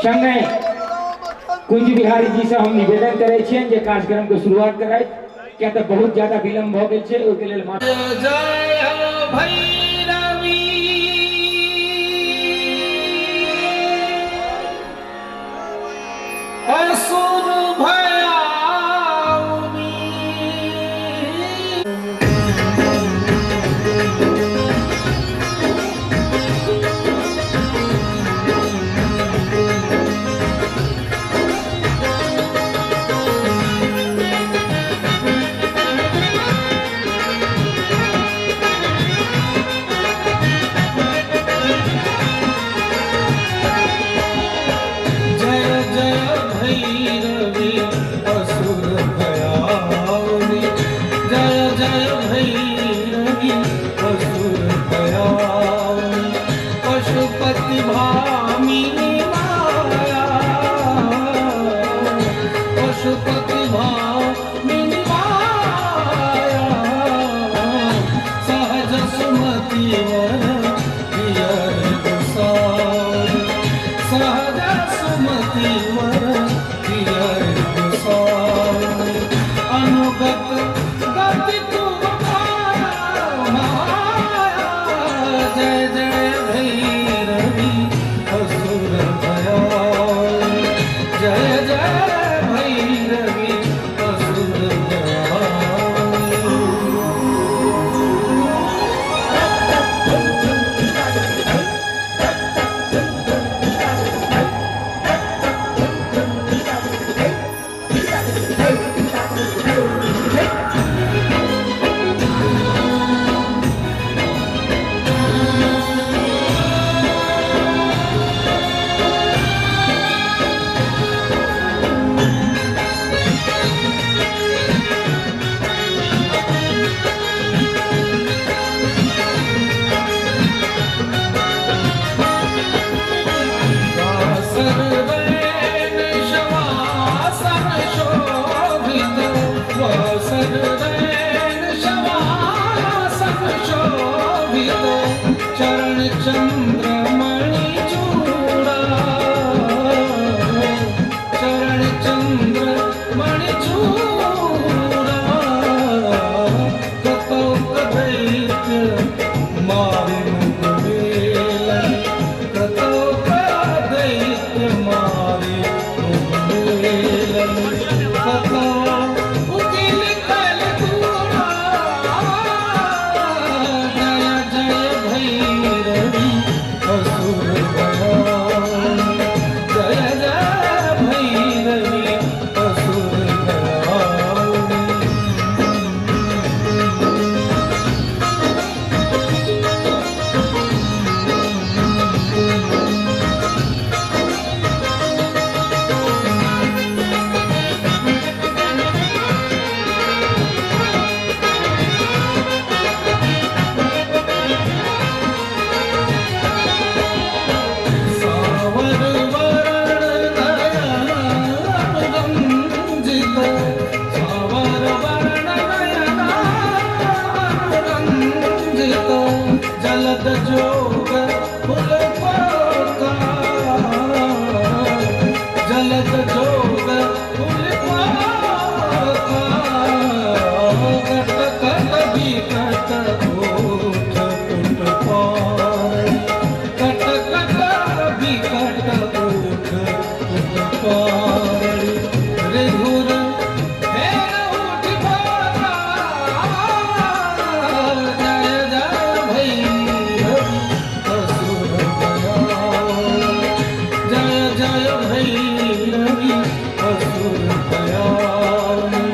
संगे कुंज बिहारी जी से हम निवेदन करै छियनि जे कार्यक्रम के शुरुआत करैत, किया तऽ बहुत ज्यादा विलम्ब भऽ गेल छै, ओहिके लेल जय हो भैरवी असुर भयाउनी। जय जय भैरवी असुर भयाउनी, जय जय भैरवी असुर भयाउनी, पशुपति भामिनी माया, पशुपति भामिनी माया, सहज सुमति वर प्रिय गोसाई, सहज सुमति वर प्रिय गोसाई, अनुगत गति तुम माया, जय जय भैरवी असुर भयाउनी, जय जय भैरवी असुर भयाउनी। वासर शवासन शोभित, वासर शवासन शोभित, चरण चंद्रमणि चूड़ा, चरण चंद्रमणि चूड़ा, कतौक दैत्य मारि मुख बेलन, कतौक दैत्य मारि मुख बेलन, कतौ उकिल कल कूड़ा, जय जय भैरवी असुर भयाउनी, जय जय भैरवी असुर भयाउनी। सावर वरण नयन अनुरंजित, सावर वरण नयन अनुरंजित, जलद जोग फुल पोका, जलद जोग फुल पोका, कट कट विकट उठ पुट पार, कट कट विकट उठ पुट पार, ऋघुर फेर उठ भागा, जय जय भैरवी असुर भयाउनी, जय जय भैरवी असुर भयाउनी।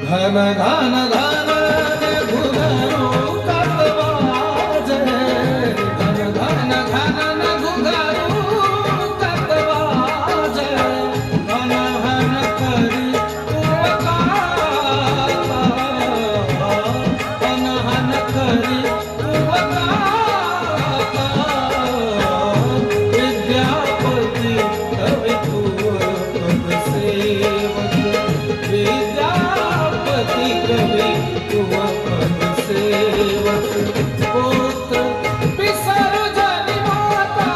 घन घन घन घुघरू सेवक। विद्यापति कवि तू अपन सेवक। पुत्र बिसरजनि माता।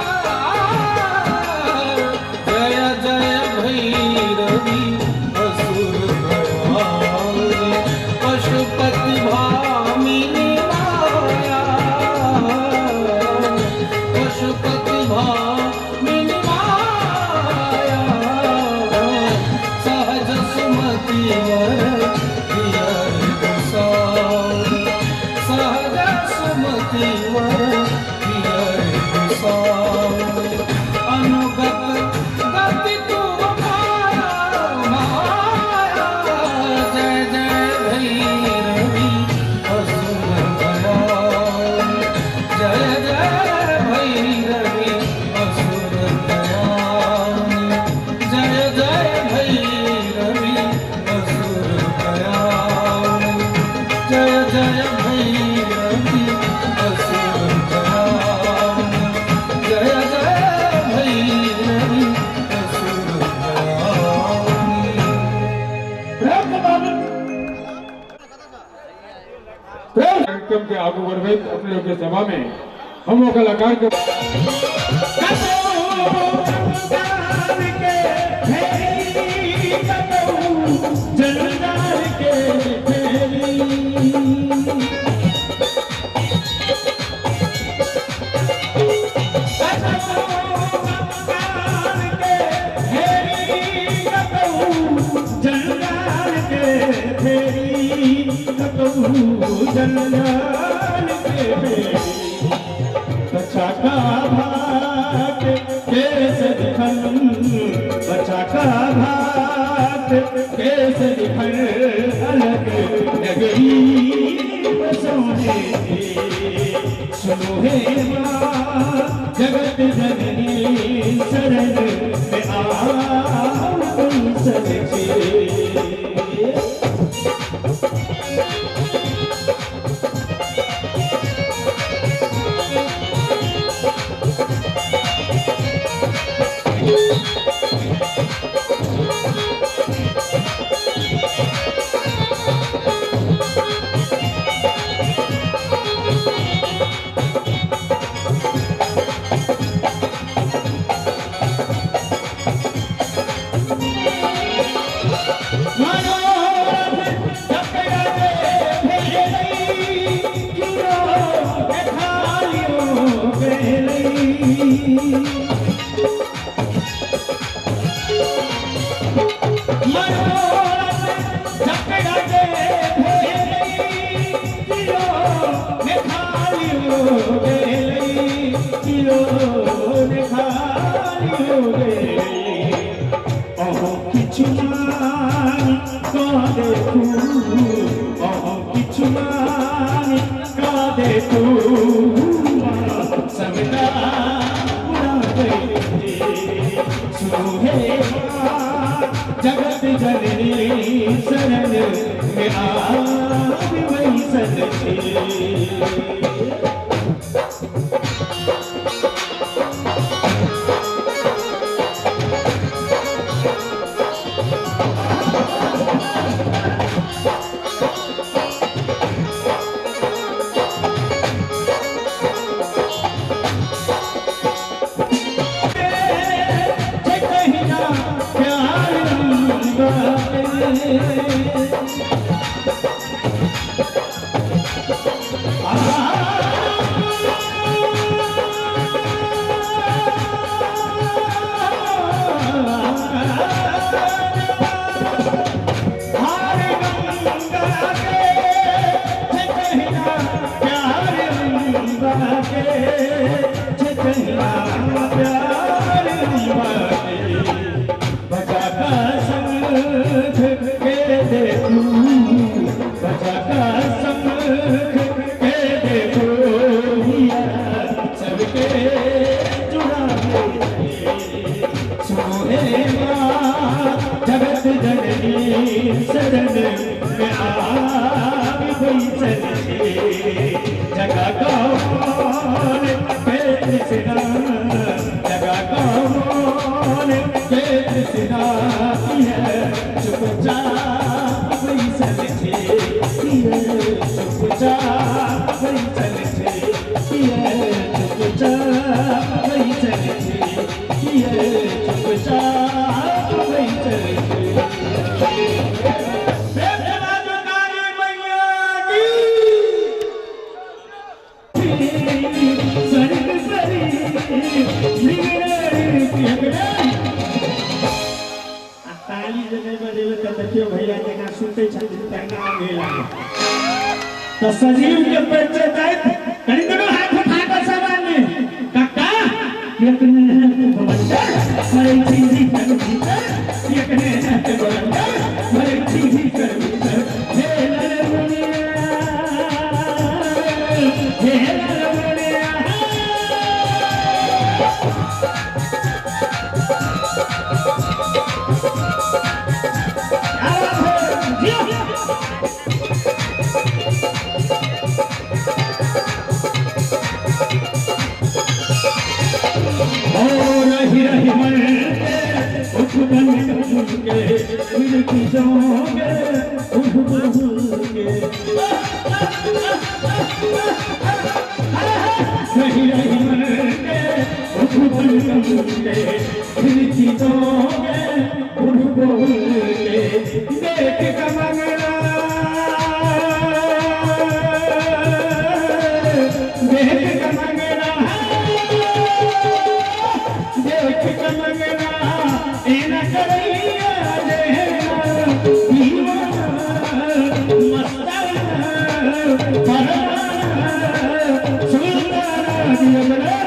जय जय भैरवी असुर भयाउनि, पशुपति भामिनी माया। पशुपति भामिनी माया। सहज सुमति वर दिया गोसाउनि। सहज सुमति वर दिया गोसाउनि। अनुगत गति तू माया माया। जय जय भैरवी असुर भयाउनि। जय जय भैरवी असुर भयाउनि। जय जय भैरवी असुर भयाउनि। जय जय भैरवी असुर भयाउनि। जय जय भैरवी असुर भयाउनि। कार्यक्रम के आगू बढ़बैत अपने लोग के सभा में हम वो कलाकार के जगत जननी शरण में आओ सजे। जगत जननी शरण में आवे सजे। जगत जननी शरण में आवे सजे। जगा कौन के कृष्णा, जगा कौन के कृष्णा है। चुपचाप बैसल छे, किया चुपचाप बैसल छे, किया चुपचाप बैसल छे, किया चुपचाप बैसल छे। ताली जे नहीं बजेबै तऽ देखियौ भैया जेना सुतै छथिन तहिना आगे लागल। तऽ सजीव के परिचय दैत कनि दुनू हाथ उठा कऽ सब आदमी काका एकने बवंडर मरै छी भीतर भीतर, एकने बवंडर मरै छी भीतर भीतर। हे ललमुनिया, हे ललमुनिया। क्या बात है जियो। ओ रही रही मन उठ बन के मिलती जाओगे उठ बन के, रही रही मन के उठ बन के मिलती जाओगे उठ बन के। देख कमंगला, देख कमंगला, देख कमंगला एना करैया देना दीवाना मस्ताना परवाना सुल्ताना दियगरा।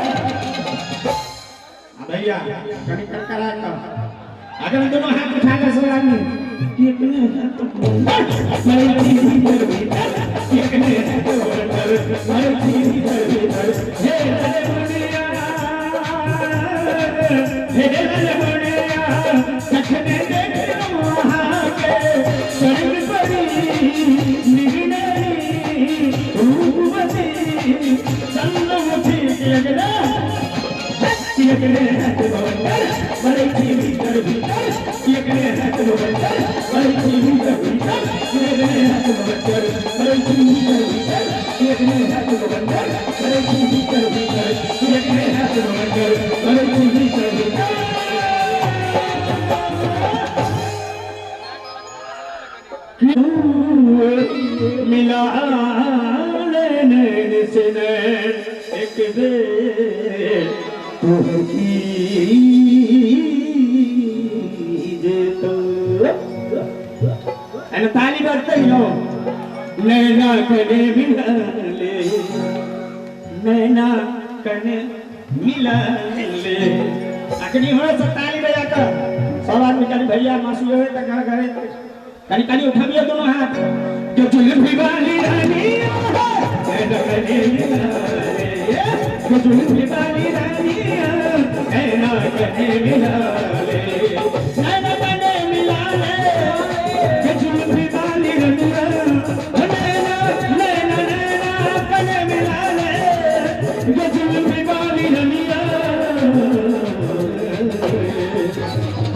भैया कनि करकरा कऽ अगर दोनों हाथ उठा कऽ सब आदमी एकने मरै छी भीतर भीतर, एकने बवंडर मरै छी भीतर भीतर। हे ललमुनिया, हे ललमुनिया, कखने देखलहुँ अहाँके स्वर्ग परी मृगनयनी रूपवती चन्द्रमुखी लगना। एकने बवंडर मरै छी भीतर भीतर, एकने बवंडर मरै छी भीतर भीतर, एकने बवंडर मरै छी भीतर भीतर, एकने बवंडर मरै छी भीतर भीतर, एकने बवंडर मरै छी भीतर भीतर। मिला ले नैन से नैन एक बेर तोहर की जेतो। एना ताली बजतै यौ। नैना कने मिला ले, नैना कने मिला ले। अखनी हमरा सब ताली बजा कऽ सब आदमी कनि भैया मासू एबै तऽ घर घरे कनि कनि उठबियौ दोनों हाथ। जो जुल्फी वाली रानी, नैना कने मिला ले, जो जुल्फी वाली रानी, नैना कने मिला ले, नैना कने मिला ले, जो जुल्फी वाली रानी, नैना नैना नैना कने मिला ले, जो जुल्फी वाली रानी,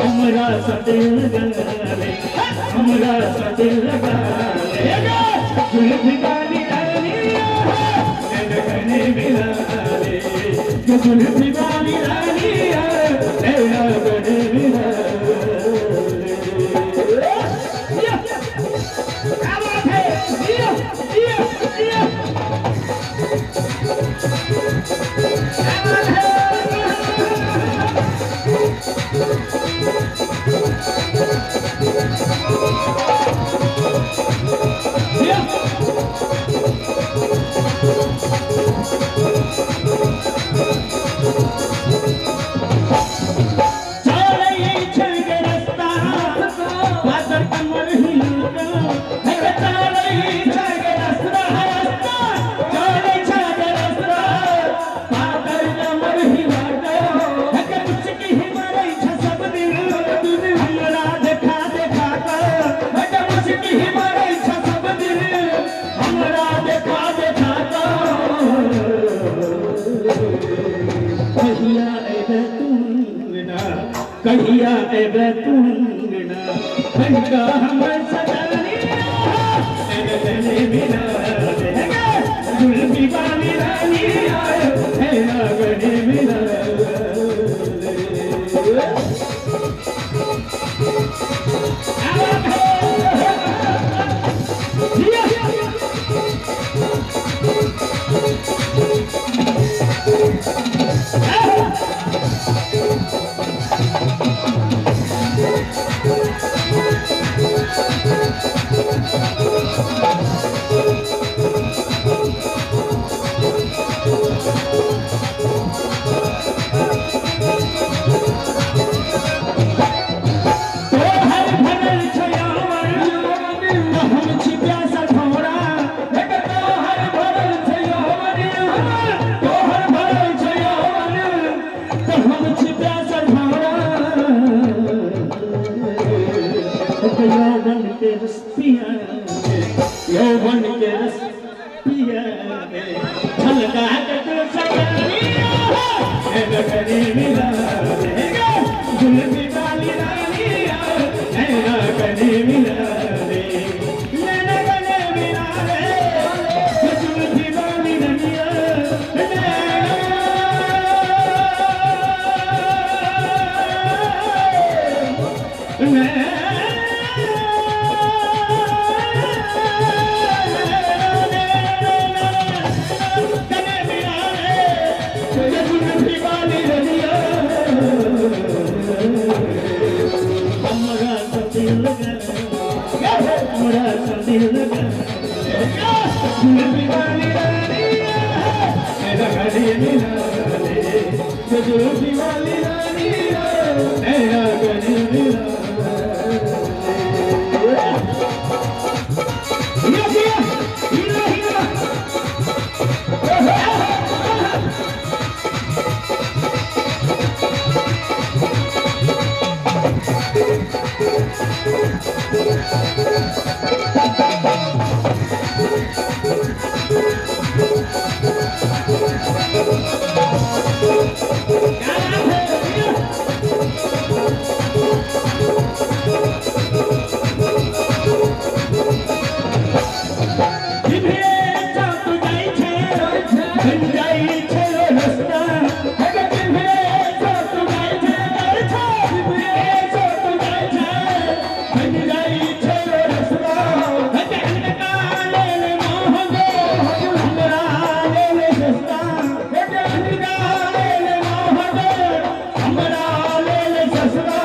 हमरा सते लगा ले, हमरा सते लगा ले, जुल्फी वाली रानी, नैना कने मिला ले, जो जुल्फी वाली रानी, नैना कने मिला ले। क्या बात है जियो जियो जियो। क्या बात है। जियो। चलै छै गे रस्ता पातर कमर हिलका, हे चलै छै गे रस्ता, चलै छै गे रस्ता पातर कमर हिलका, हे मुचकी मरै छै सब दिन हमरा देखा देखा कऽ, हे मुचकी मरै छै सब दिन हमरा देखा देखा कऽ। कहिया एबे तू अंगना, कहिया एबे तू अंगना, बन जो हमर सजनिया नैना कने मिला ले जुल्फी वाली रानिया नैना कने मिला ले। तोहर भरल छै यौवन, हम छी प्यासल भौरा। तोहर भरल छै यौवन, तोहर भरल छै यौवन, तऽ हम छी प्यासल भौरा। यौवन के रस पिया दे, यौवन के रस पिया दे, छलका के तू सजनिया नैना कने मिला ले जुल्फी वाली रानिया नैना कने मिला ले नैना कने मिला ले जुल्फी वाली रानिया कने मिला ले जुल्फी वाली रानिया हमरा सब दिल लगा हमरा सब दिल लगा जुल्फी वाली रानिया नैना कने मिला ले जुल्फी वाली रानिया नैना कने मिला ले। हिया हिया हिया हिया। जिभे चौक जाइ छै, बन जाइ छै ओ रस्ता। जिभे चौक जाइ छै, जिभे चौक जाइ छै, बन जाइ छै ओ रस्ता। अंधका लेल मोह गो, हमरा लेल सस्ता। अंधका लेल मोह गो, हमरा लेल सस्ता।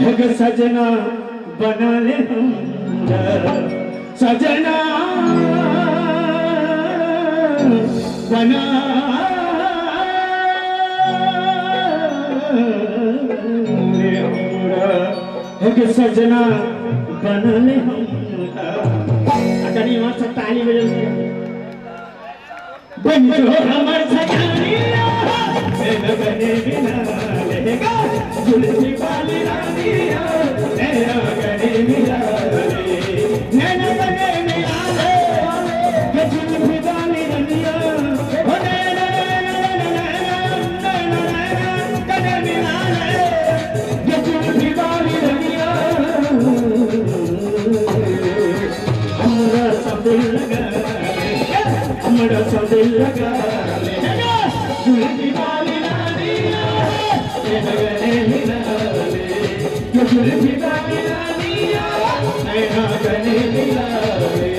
एक सजना बना ले हमरा, सजना बना ले हमरा, एक सजना बना ले हमरा। आ कनी वहाँ से ताली बजल छै। बन जो हमर सजनिया नैना कने मिला लेगा जुल्फी वाली रानिया नैना कने मिला ले नैना कने मिला ले जुल्फी वाली रानिया ओ नैना नैना नैना नैना नैना कने मिला ले जुल्फी वाली रानिया हमरा सब दिल लगा हमरा सब दिल लगा ले जुल्फी वाली रानिया नैना कने मिला ले जुल्फी वाली रानिया नैना कने मिला ले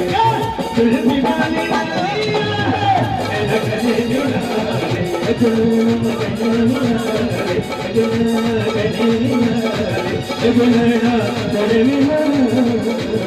जुल्फी वाली रानिया नैना कने मिला ले जुल्फी कने मिला ले जुल्फी कने मिला ले नैना कने मिला ले।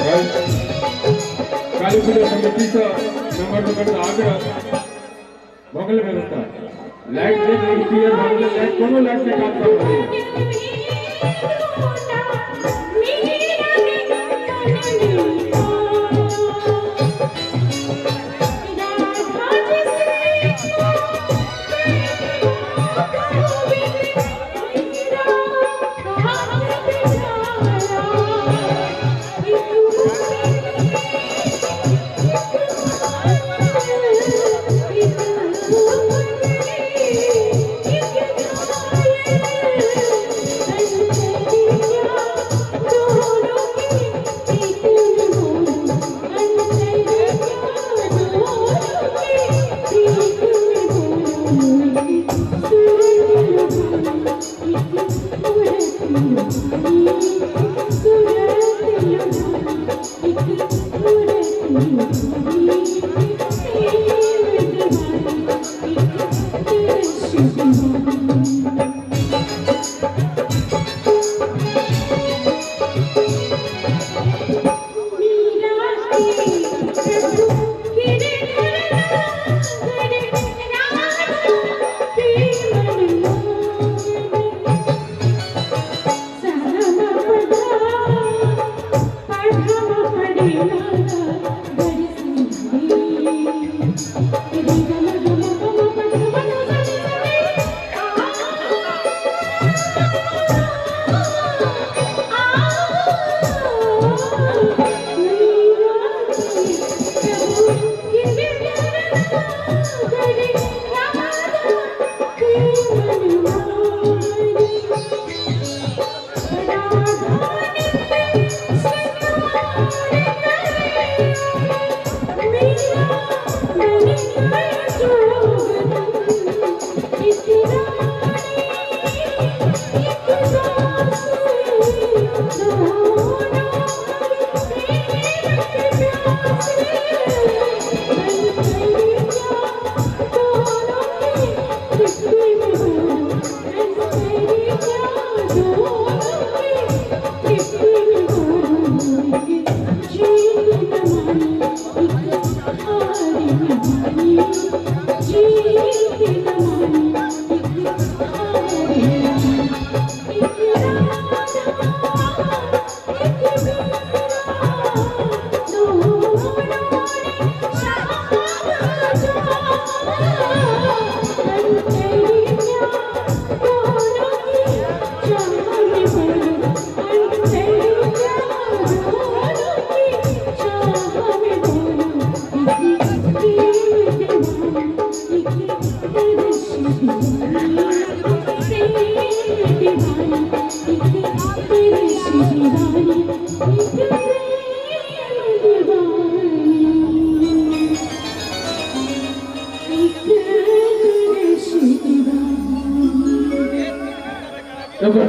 Right. काली पूजा समिति से नंबर नंबर से आग्रह भऽ गेलै व्यवस्था। लाइट देख क्लियर भऽ गेलै। लाइट कोनो लाइट नहि काम कर रहल है।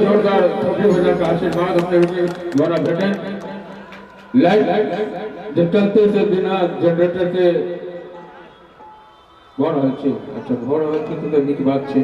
जोरदार थप्पी बजा का आशीर्वाद अपने द्वारा भेटे। लाइट जब चलते से बिना जनरेटर के भऽ रहल छै। अच्छा भऽ रहल छै तऽ नीक बात छै।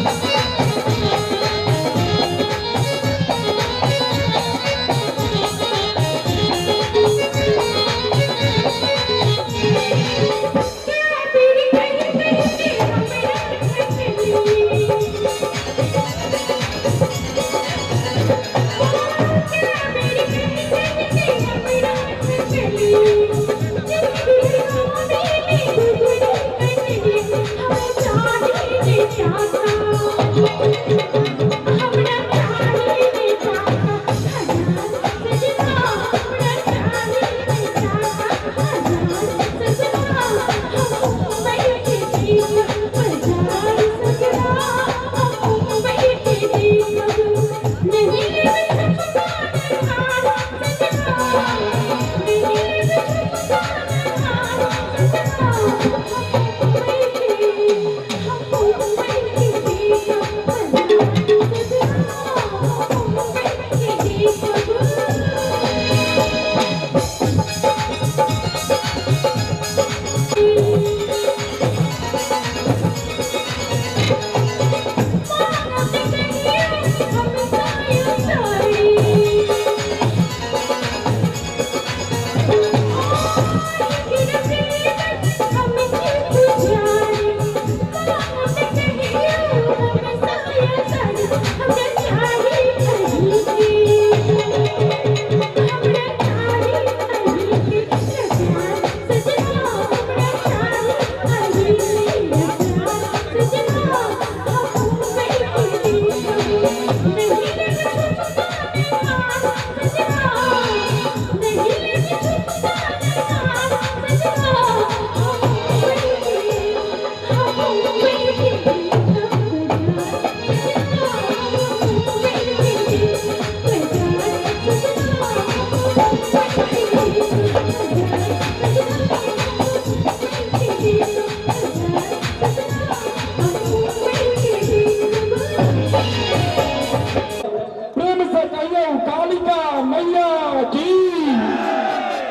Thank you.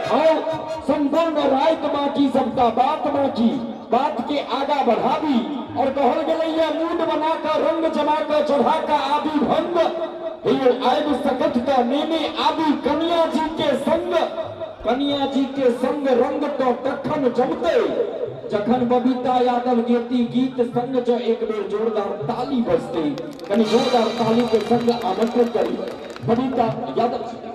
आउ संपूर्ण रात बाकी, सबटा बात बाकी, बात के आगा बढ़ाबी। और कहल गेलैया मूड बना कर रंग जमा कर चढ़ा का आबी भंग, हे आबि सकत त नेने आबी कनिया जी के संग। कनिया जी के संग रंग तो तखन जमते जखन बबीता यादव गेती गीत संग, जो एक बेर जोरदार ताली बजते। कनी जोरदार ताली के संग आमंत्रित करी बबीता यादव जी।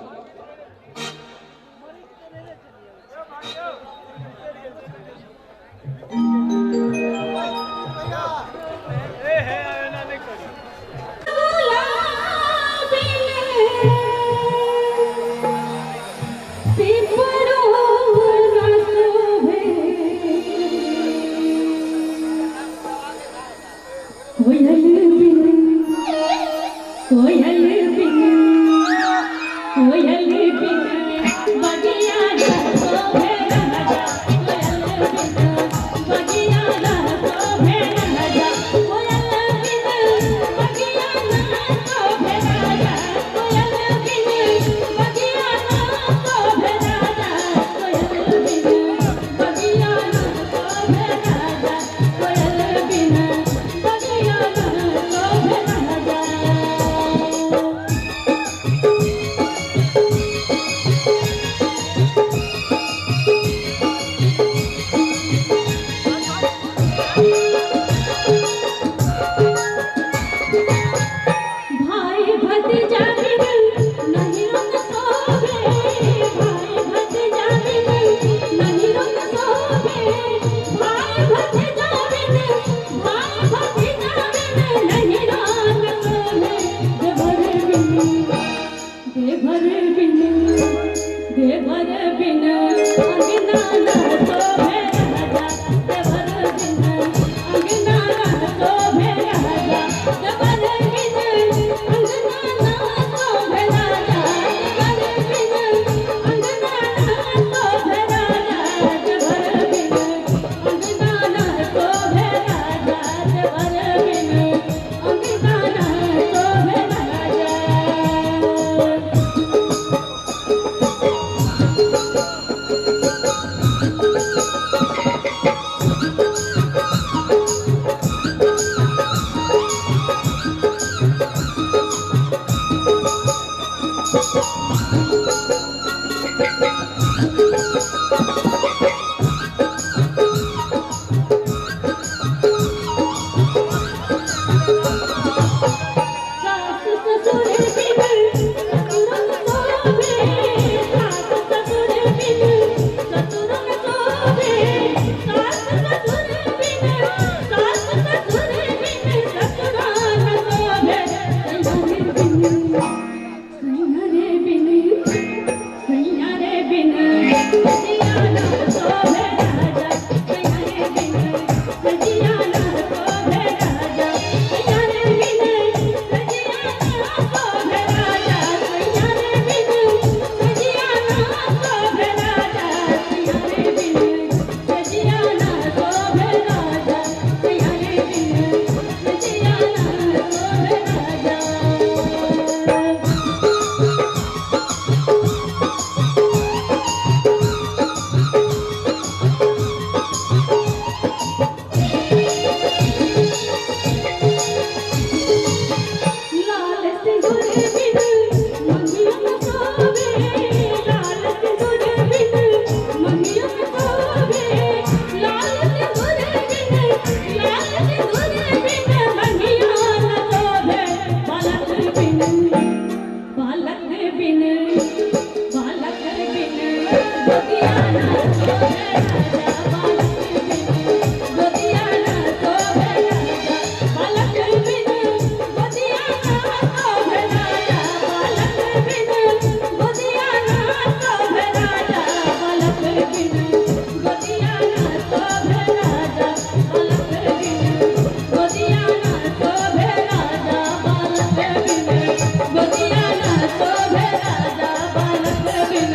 गोदिया ना शोभे राजा बालक बिन,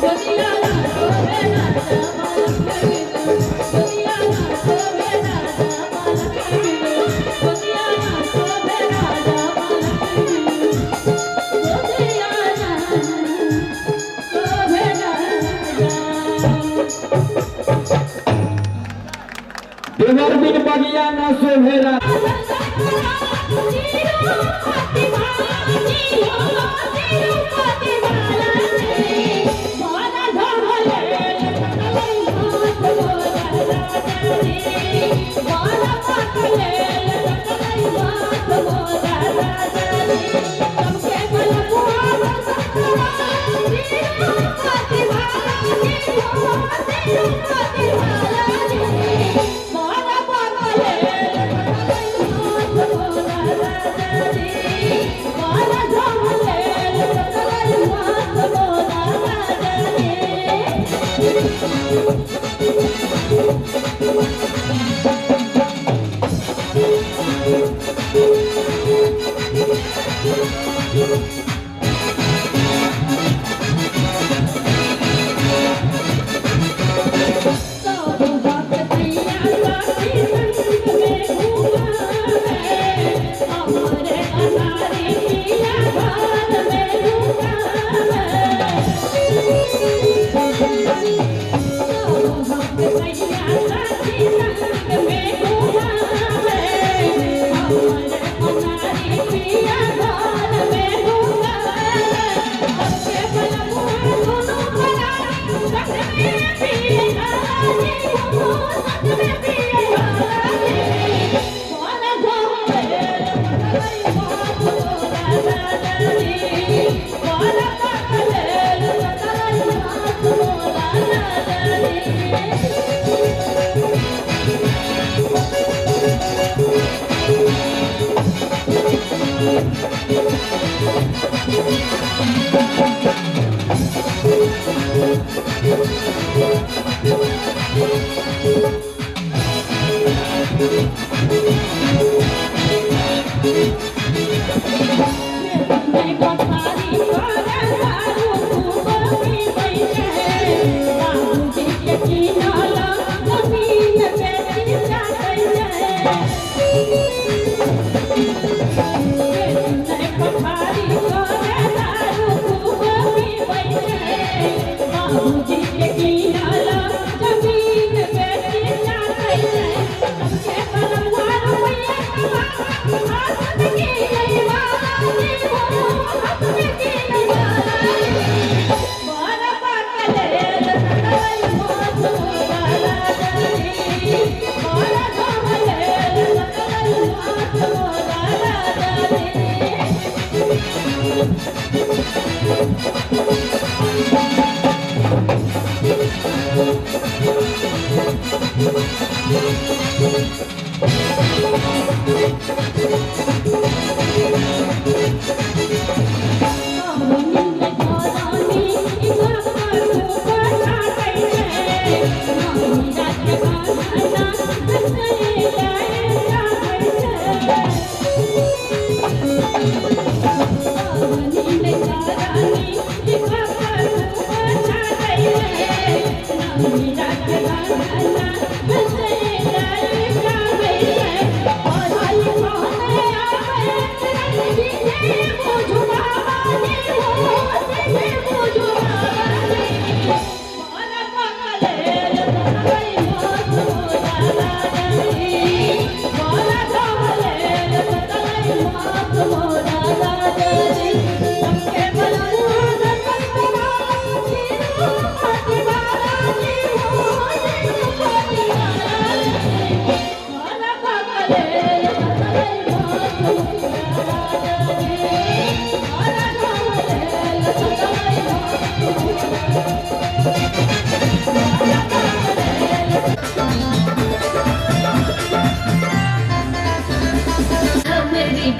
गोदिया ना। देवर बिन बगिया न शोभेरा।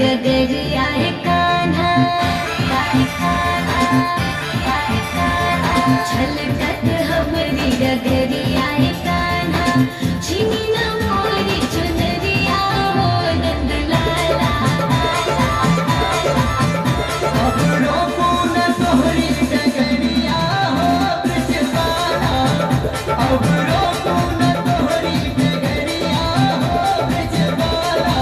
गगरिया है कान्हा छलकत हमरी गगरिया है कान्हा छीनी न मोरी चुनरिया हो नंद लाला। अपनों को न तोहरी गगरिया हो ब्रजबाला, अपनों को न तोहरी गगरिया हो ब्रजबाला।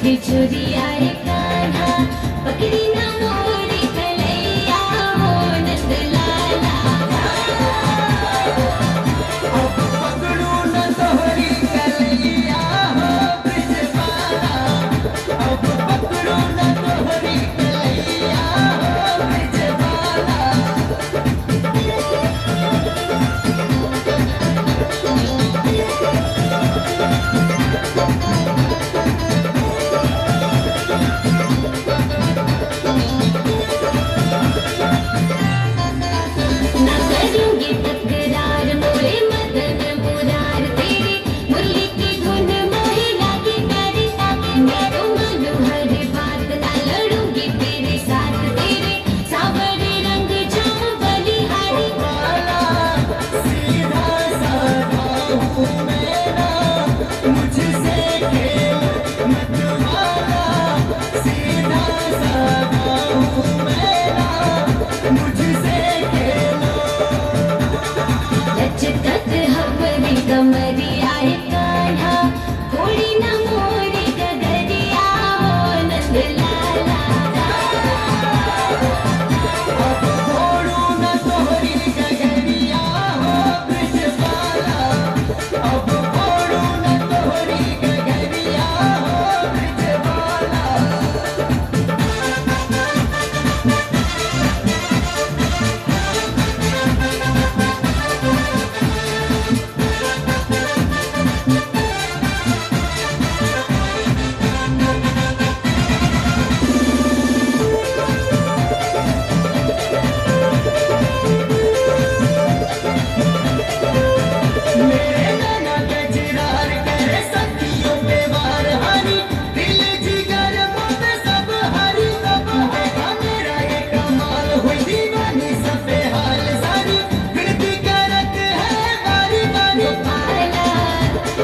बिछुरिया रे कान्हा पकड़ी ना मोरी कलैया हो नंद लाला। अब पकड़ू न तोहरी कलैया हो ब्रजबाला, अब पकड़ू न तोहरी कलैया हो ब्रजबाला। ना करूंगी तकरार मोरे मदन मुरार तेरे मुरली की धुन मोहे लागे प्यारी। मैं तो मानू हर बात ना लड़ूंगी तेरे साथ तेरे सावर रंग जाऊं बलिहारी। बाला सीधा साधा हूँ मैं ना, मुझसे खेल मत वाला, सीधा साधा हूँ मैं ना, मुझसे खेलो। लचकत हमरी कमरिया रे कान्हा थोड़ी ना मोरी गगरिया हो नंद लाला। अब फोड़ू न तोहरी गगरिया हो ब्रजबाला, अब फोड़ू न तोहरी गगरिया हो ब्रजबाला। मेरे नैना गजरार करे सखियों पे वार हरी, दिल जिगर मुझ सब हरी। देखा मेरा ये कमाल हुई दीवानी सब पे हाल सारी, विनती करत है बारी बारी। गोपाला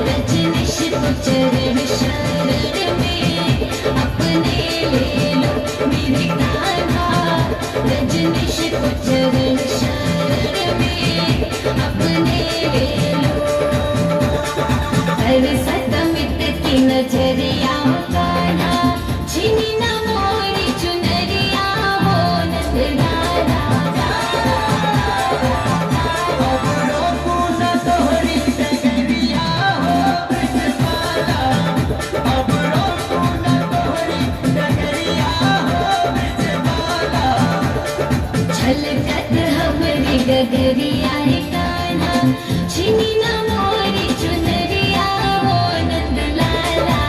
रजनीश को चरण शरण में अपने ले लो मेरे कान्हा, रजनीश को चरण शरण में अपने ले लो। हर सतमित की नजरिया कान्हा छीनी ना मोरी चुनरिया हो नंद लाला। अब रोकू न तोहरी डगरिया हो ब्रजबाला, अब रोकू न तोहरी डगरिया हो ब्रजबाला। छलकत हमरी गगरिया रे कान्हा छीनी ना मोरी चुनरिया हो नंद लाला।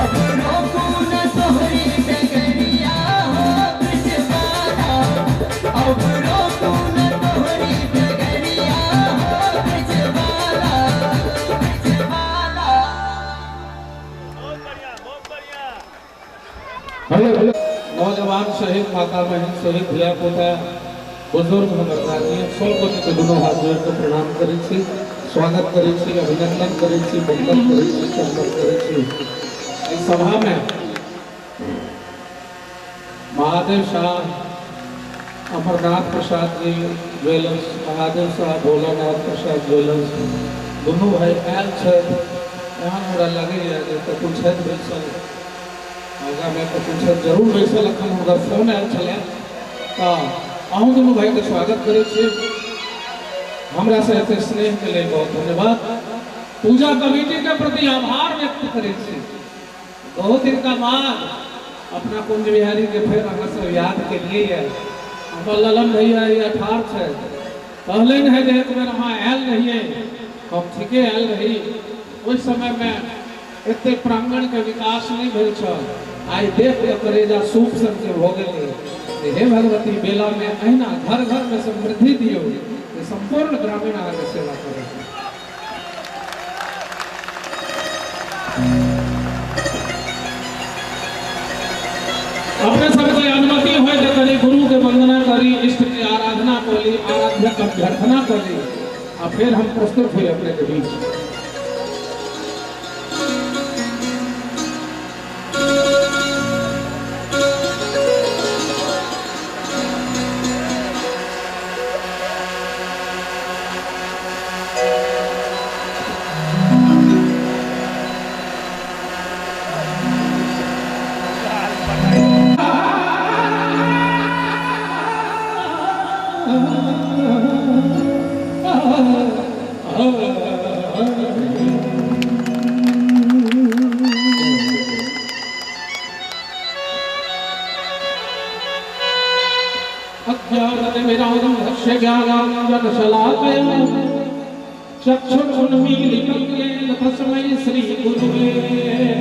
अब रोकू न तोहरी डगरिया हो ब्रजबाला, अब रोकू न तोहरी डगरिया हो ब्रजबाला, ब्रजबाला। Hello hello. नौजवान सहित माता बहन सहित धिया पुता बुजुर्ग हमर गार्जियन सब गोटे के दुनू हाथ जोड़ के प्रणाम करै छी, स्वागत करै छी, अभिनंदन करै छी, वंदन करै छी, चंदन करै छी। एहि सभा में महादेव शाह, अमरनाथ प्रसाद जी ज्वेलर्स, महादेव शाह, भोलानाथ प्रसाद ज्वेलर्स दुनू भाई आयल छथि। एहन हमरा लगैए जे कतहु छथि बैसल, आगाँमे कतहु छथि जरूर बैसल। एखन हुनकर फोन आयल छलै। तऽ अहूँ दुनू भाईके स्वागत करै छी। हमरा से एते स्नेह के लिए बहुत धन्यवाद। पूजा कमेटी के प्रति आभार व्यक्त करै छी। बहुत दिन का बाद अपना कुंज बिहारी के फेर अहाँ सब याद केलिए ये। हमर ललन भैया ये ठाढ़ छै, कहलनि है जे एक बेर अहाँ आयल रहिए, हम ठीके आयल रही। ओहि समय में एते प्रांगण के विकास नहीं भेल छल। आइ देख के करेजा सूप सनके भऽ गेलै। हे भगवती बेला में अहिना घर घर में समृद्धि दियौ जे संपूर्ण ग्रामीण अहाँके सेवा करत। अपने सबके अनुमति हो जे करी गुरु के वंदना करी, इष्ट के आराधना करी, आराध्य के अभ्यर्थना करी आ फिर हम प्रस्तुत हुए अपने के बीच। अज्ञानतिमिरान्धस्य ज्ञानाञ्जनशलाकया चक्षुरुन्मीलितं येन तस्मै श्रीगुरुवे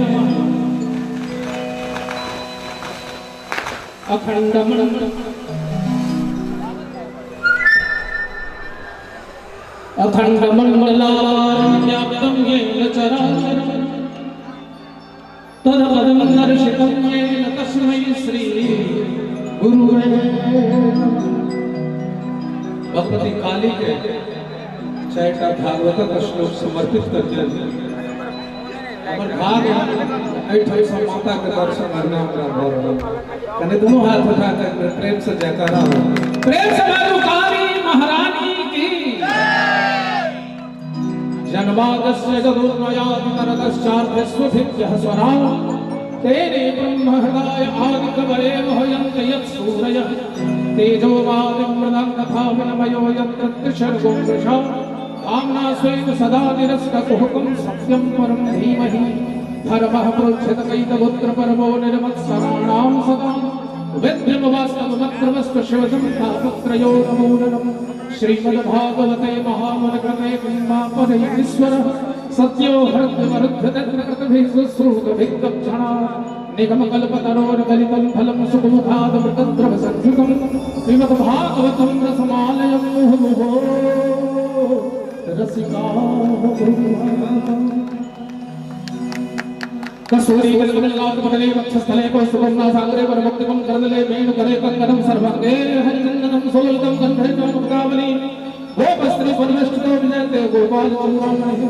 नमः। अखण्डमण्डलाकारं व्याप्तं येन चराचरं तत्पदं दर्शितं येन तस्मै श्रीगुरुवे नमः। भगवती काली के चारिटा भागवतक श्लोक समर्पित कर दिया। हमर भाग एहिठाम से माता के दर्शन करना हमरा भऽ रहल। कने दुनू हाथ उठा कर प्रेम से जयकारा हो। प्रेम से मारू काली महारानी की। जन्मादस्य जगदुन्मयादितरतश्चार्थस्वभिज्ञः स्वराट् तेने ब्रह्महृदाय आदिकवये मोहयन्ति यत्सूरयः तेजो वादिमृदं तथा विनमयो यत्र त्रिसर्गो मृषा कामना स्वेन सदा निरस्तकुहकं सत्यं परं धीमहि धर्मः प्रोज्झतकैतवोऽत्र परमो निर्मत्सराणां सदा वेद्यं वास्तवमत्र शिवजं तापत्रयोन्मूलनं श्रीमद्भागवते महामनकृते किम्बापदैश्वरः सत्यो हृद्यवरुध्यतत्र शुश्रूतभिः क्षणात् निगमकल्पतरोर्गलितं फलं सुखमुखादमृतद्रवसंयुतं श्रीमद्भागवतं रसमालयं मुहुर्मुहो रसिकाः। कसूरी कमलपटले वक्षस्थले कौस्तुभनासागरे वरमुक्तिकं करदले वेणुकरे कङ्कणं सर्वाङ्गे हरिचन्दनं सुललितं गन्धे च मुक्तावली गोपस्त्री परिवेष्टितो विजयते गोपालचूडामणिः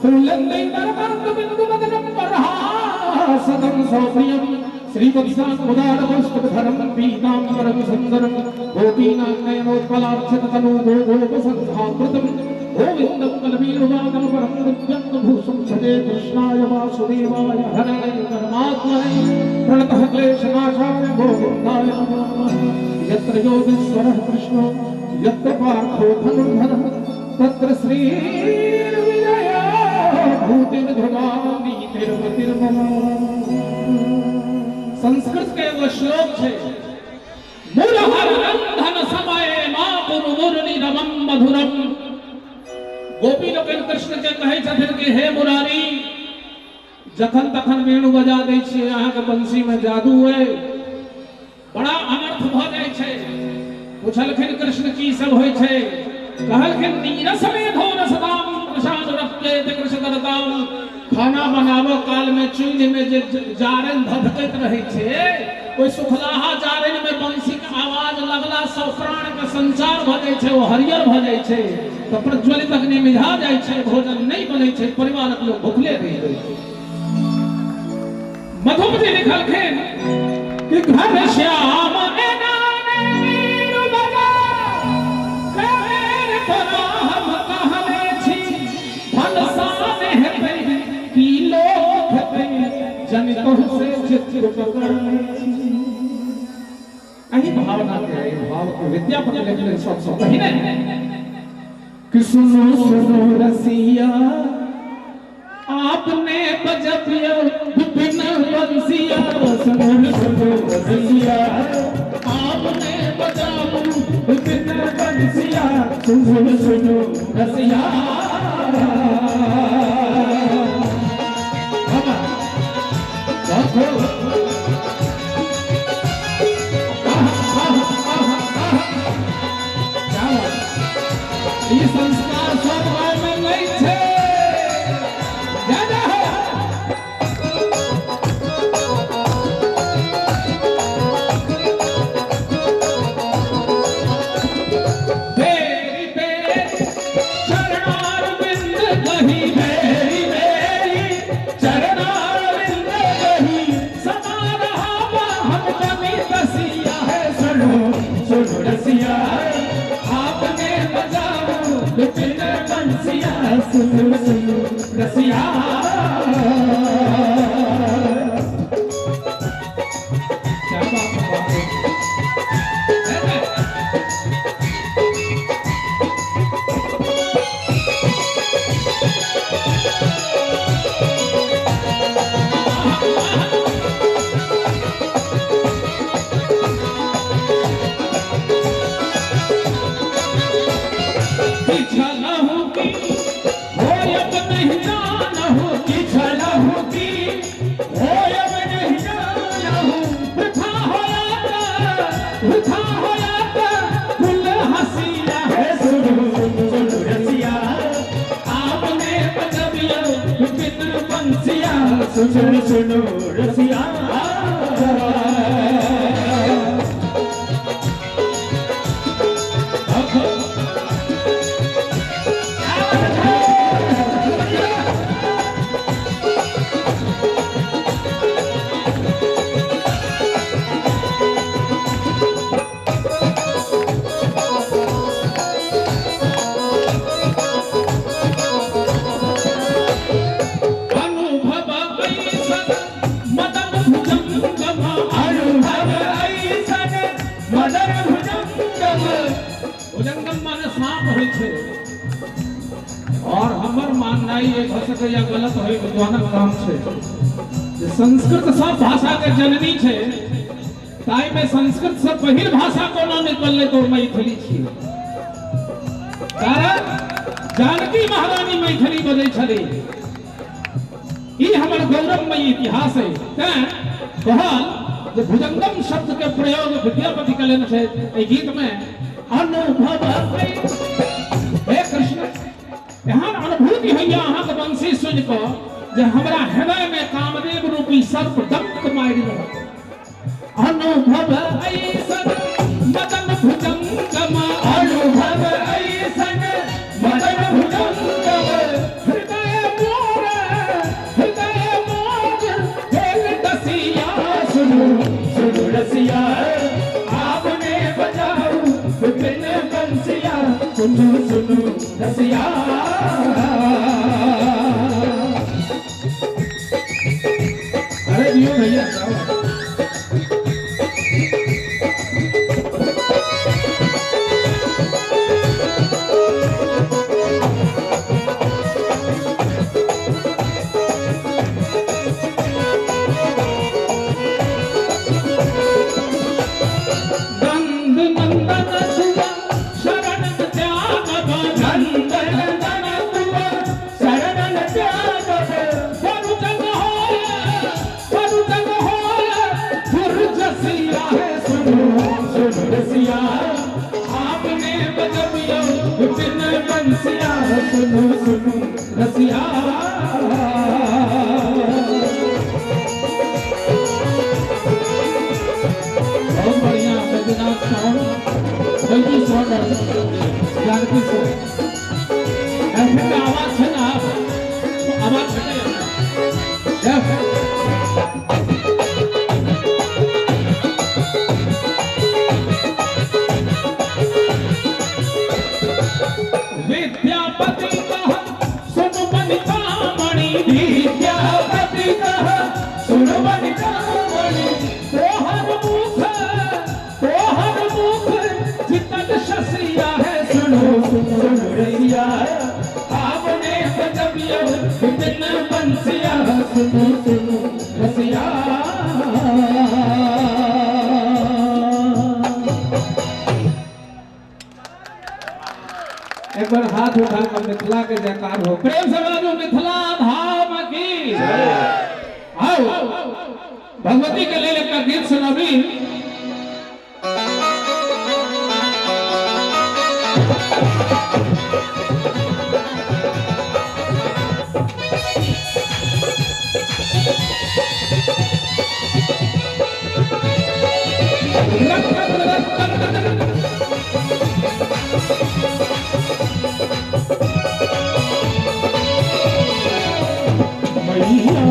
फूलन्दै नरकान्तबिन्दुवदनं परहासदं सौप्रियं श्रीवत्साङ्गुदारकौस्तुभधरं पीताम्बरं सुन्दरं गोपीनां नयनोत्पलार्चिततनु गोपसङ्घाकृतम् गोविन्दं कलवीरुवादं परं दिव्यं भूषं भजे कृष्णाय वासुदेवाय हरे परमात्मने प्रणतः क्लेशनाशाय गोविन्दाय नमो नमः। यत्र योगेश्वरः कृष्णो यत्र पार्थो धनुर्धरः तत्र श्रीर्विजया भूतिर्ध्रुवा नीतिर्मतिर्मम। संस्कृत के एगो श्लोक है, मुरहर नंदन समय मा कुरु मुरली रमं मधुरम। गोपी लोकनि कृष्ण के कहै छथिन कि हे मुरारी, जखन तखन वेणु बजा दै छियै, अहाँके बंसी में जादू अइ, बड़ा अनर्थ भऽ जाइ छै। पुछलखिन कृष्ण की सब होइ छै, कहलखिन नीरस मेधो रसदाम प्रशानुरप्येत कृष्णदरताम। खाना बनाबऽ काल में चूल्हि में जे जारनि धधकैत रहै छै, ओहि सुखलाहा जारनि में बंसी के आवाज लगला सँ प्राण के संचार भऽ जाइ छै, ओ हरियर भऽ जाइ छै, तऽ प्रज्वलित अग्नि मिझा जाइ छै, भोजन नहि बनै छै, परिवारक लोक भुखले रहि जाइ छै। मधुप जी लिखलखिन कि घर श्याम एना ने वीणु बजा, कबेर तोरा हम कहने छी, भनसा ने हेतै की लोक हेतै, जन तोह से चित्र पकड़ने छी। एहि भावना के, एहि भाव के विद्यापति लिखलनि सबसँ पहिने कि सुनो सुनो रसिया, आपने बजबियो विपिन बंसिया। सुनो सुनो रसिया, आपने बजाबू विपिन बंसिया। सुनो सुनो रसिया। ई संस्कार सब गाँव में नहीं छे। बेरी बेरी चरणारविंद कही, बेरी बेरी चरणारविंद कही, समा रहा हम कभी बसिया है। सुनो सुनो रसिया, आपने बजाओ विपिन बंसिया। सुनो सुनो रसिया। क्या बात है। की होयब नहीं जानहु की छलहु की होयब नहीं जानहु वृथा होयत वृथा होयत कुल हसिया है सुनु सुनु रसिया आपने बजबियो विपिन बंसिया सुनु सुनु रसिया। और हमर माननाई एक हो सके या गलत होय विद्वानक काम छै जे संस्कृत सब भाषा के जननी छै, ताहि में संस्कृत से पहिल भाषा कोना निकललै तो मैथिली छी। कारण जानकी महारानी मैथिली बजै छली, ई हमर गौरवमयी इतिहास है। तैं कहल जे भुजंगम शब्द के प्रयोग विद्यापति कयने छै एहि गीत में। अनुभव हे कृष्ण, एहन अनुभूति होइया अहाँके बंसी सुनि कऽ जे हमरा हृदय में कामदेव रूपी सर्प डंक मारि रहल। अनुभव ऐसन मदन भुजंगम अनुभव ऐसन मदन भुजंगम हृदय मोर भेल दसिया सुनु सुनु रसिया आपने बजाऊ विपिन बंसिया सुनु सुनु रसिया। अरे दियो भैया नंद नंदन सुवा शरण त्यागब नंद नंदन सुवा शरण त्यागब परुजन होय दुर्जसिया है सुनो सुनो रसिया आपने बजबियो विपिन बंसिया सुनो सुनो रसिया। बहुत बढ़िया बैद्यनाथ साउंड, बैजू साउंड और जानकी साउंड। ऐसे में आवाज है ना, आप तो आवाज घटे। विद्यापति कह सुन मणि विद्यापति कह सुन मणि तोहर मुख जितन शसिया है सुनो सुनो रसिया आपने बजबियो विपिन बंसिया सुनो सुनो रसिया। एक बार हाथ उठाकर मिथिला के जयकार हो, प्रेम से बोलो मिथिला धाम की। आओ भगवती के लिए एक गीत सुनाबी। मैया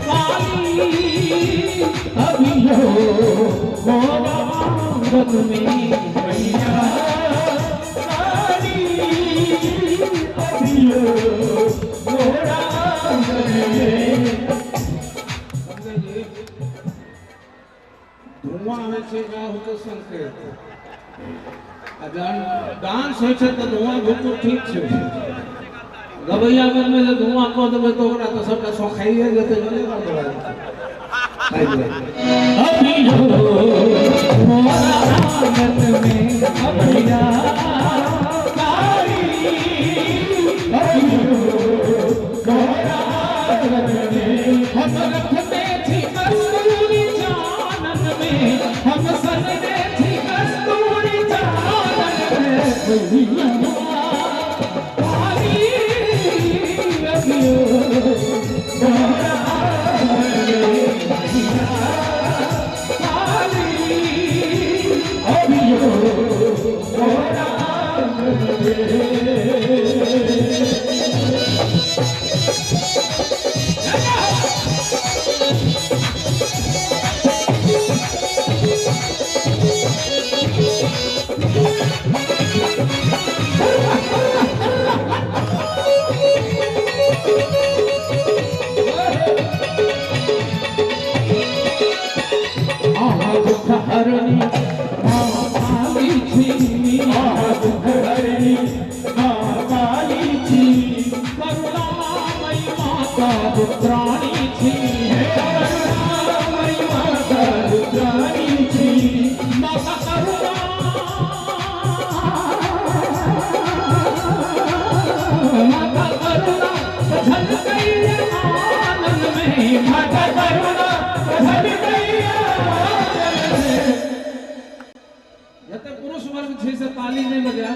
काली अभियो मोरा आंगन में मैया काली अभियो मोरा आंगन में। धुआं आबै छै होते संकेत आ जहन डांस होइ छै तऽ धुआं घुटू ठीक छै। गबैया में जे धुआं कऽ देबै तऽ ओकरा तऽ सबटा सोखाइए जेतै। अभियो मोरा आंगन में मैया काली हम रखने छी कस्तूरी चानन में, हम सजने छी कस्तूरी चानन में। काली अभियो मोरा काली अभियो मोरा। हरणी माँ काली छी, दुख हरणी माँ काली छी, करुणामयी माता रुद्राणी छी, करुणामयी माता रुद्राणी छी, माता करुणा माता करुणा झलकैया आनंद में, माता करुणा झलकैया। पुरुष वर्ग छै से ताली नहीं बजाय।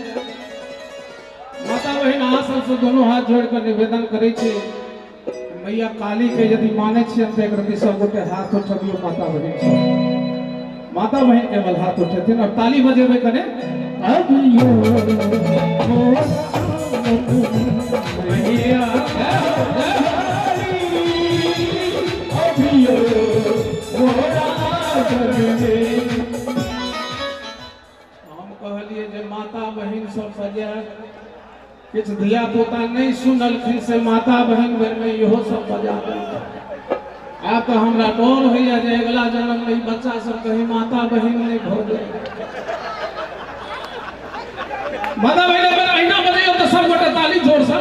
माता बहिन अहाँ सबसे दोनों हाथ जोड़ कर निवेदन करै छी, मैया काली के यदि मानै छियै तऽ एक रति सब गोटे हाथ उठबियौ। माता बहिन सब, माता बहिन केवल हाथ उठेथिन और ताली बजेबै कने। अभियो मैया अभियो मोरा। हम कहलिए जे माता बहिन सब सजाय, किछु धिया पुता नहीं सुनलखिन से माता बहिन बेर में इहो सब बजा देलकै। आब तऽ हमरा डर होइया जे अगिला जन्म में ई बच्चा सब कहीं माता बहिन नहीं भऽ जाए। माता बहिन बेर अहिना बजैयौ तऽ सब गोटे ताली जोर से।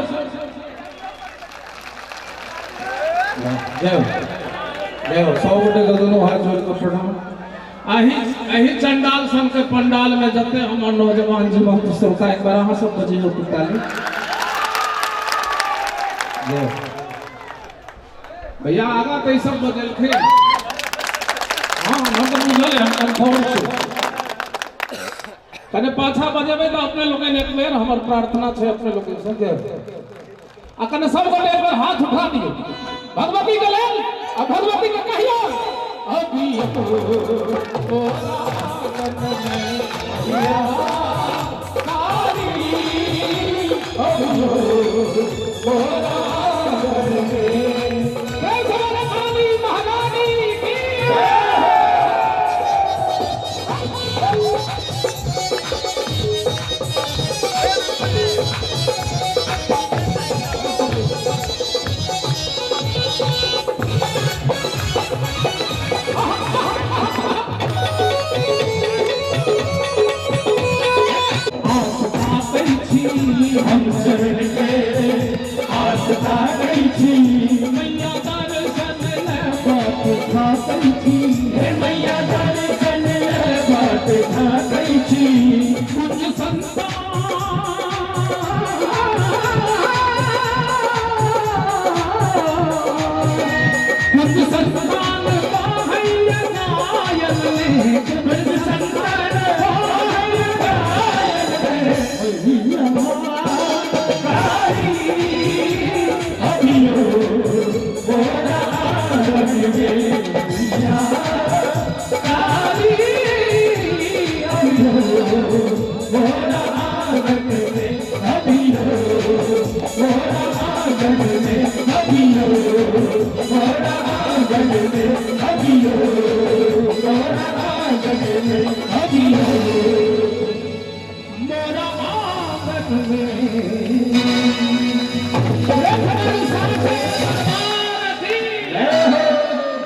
जय हो जय हो। 100 गोटे के दोनों हाथ जोड़ के प्रणाम। अही चंडाल सन के पंडाल में जते हमर नौजवान जीवंत श्रोता, एक बार अहाँ सब बजैयौ ताली। भैया आगा तो सब बजेलखिन। हाँ हम तो बुझल हम कन्फर्म छी। कने पाछा बजेबै तऽ अपने लोकनि एक बेर हमर प्रार्थना छै अपने लोकनि से जे आ कने सब गोटे एक बेर हाथ उठा दियौ भगवती के लेल आ भगवती के कहियौ अभी हम शरण के आस्था गई छी, मैया दर्शन ले बात खातई छी, हे मैया दर्शन ले बात खातई छी। कुछ संतान कुछ संतान बाहैया गायल ने, कुछ संतान बाहैया गायल ने, मैया अभियो मोरा काली अभियो मोरा आंगन में, अभियो मोरा आंगन में, अभियो मोरा आंगन में, अभियो मोरा आंगन में, अभियो मोरा आंगन में।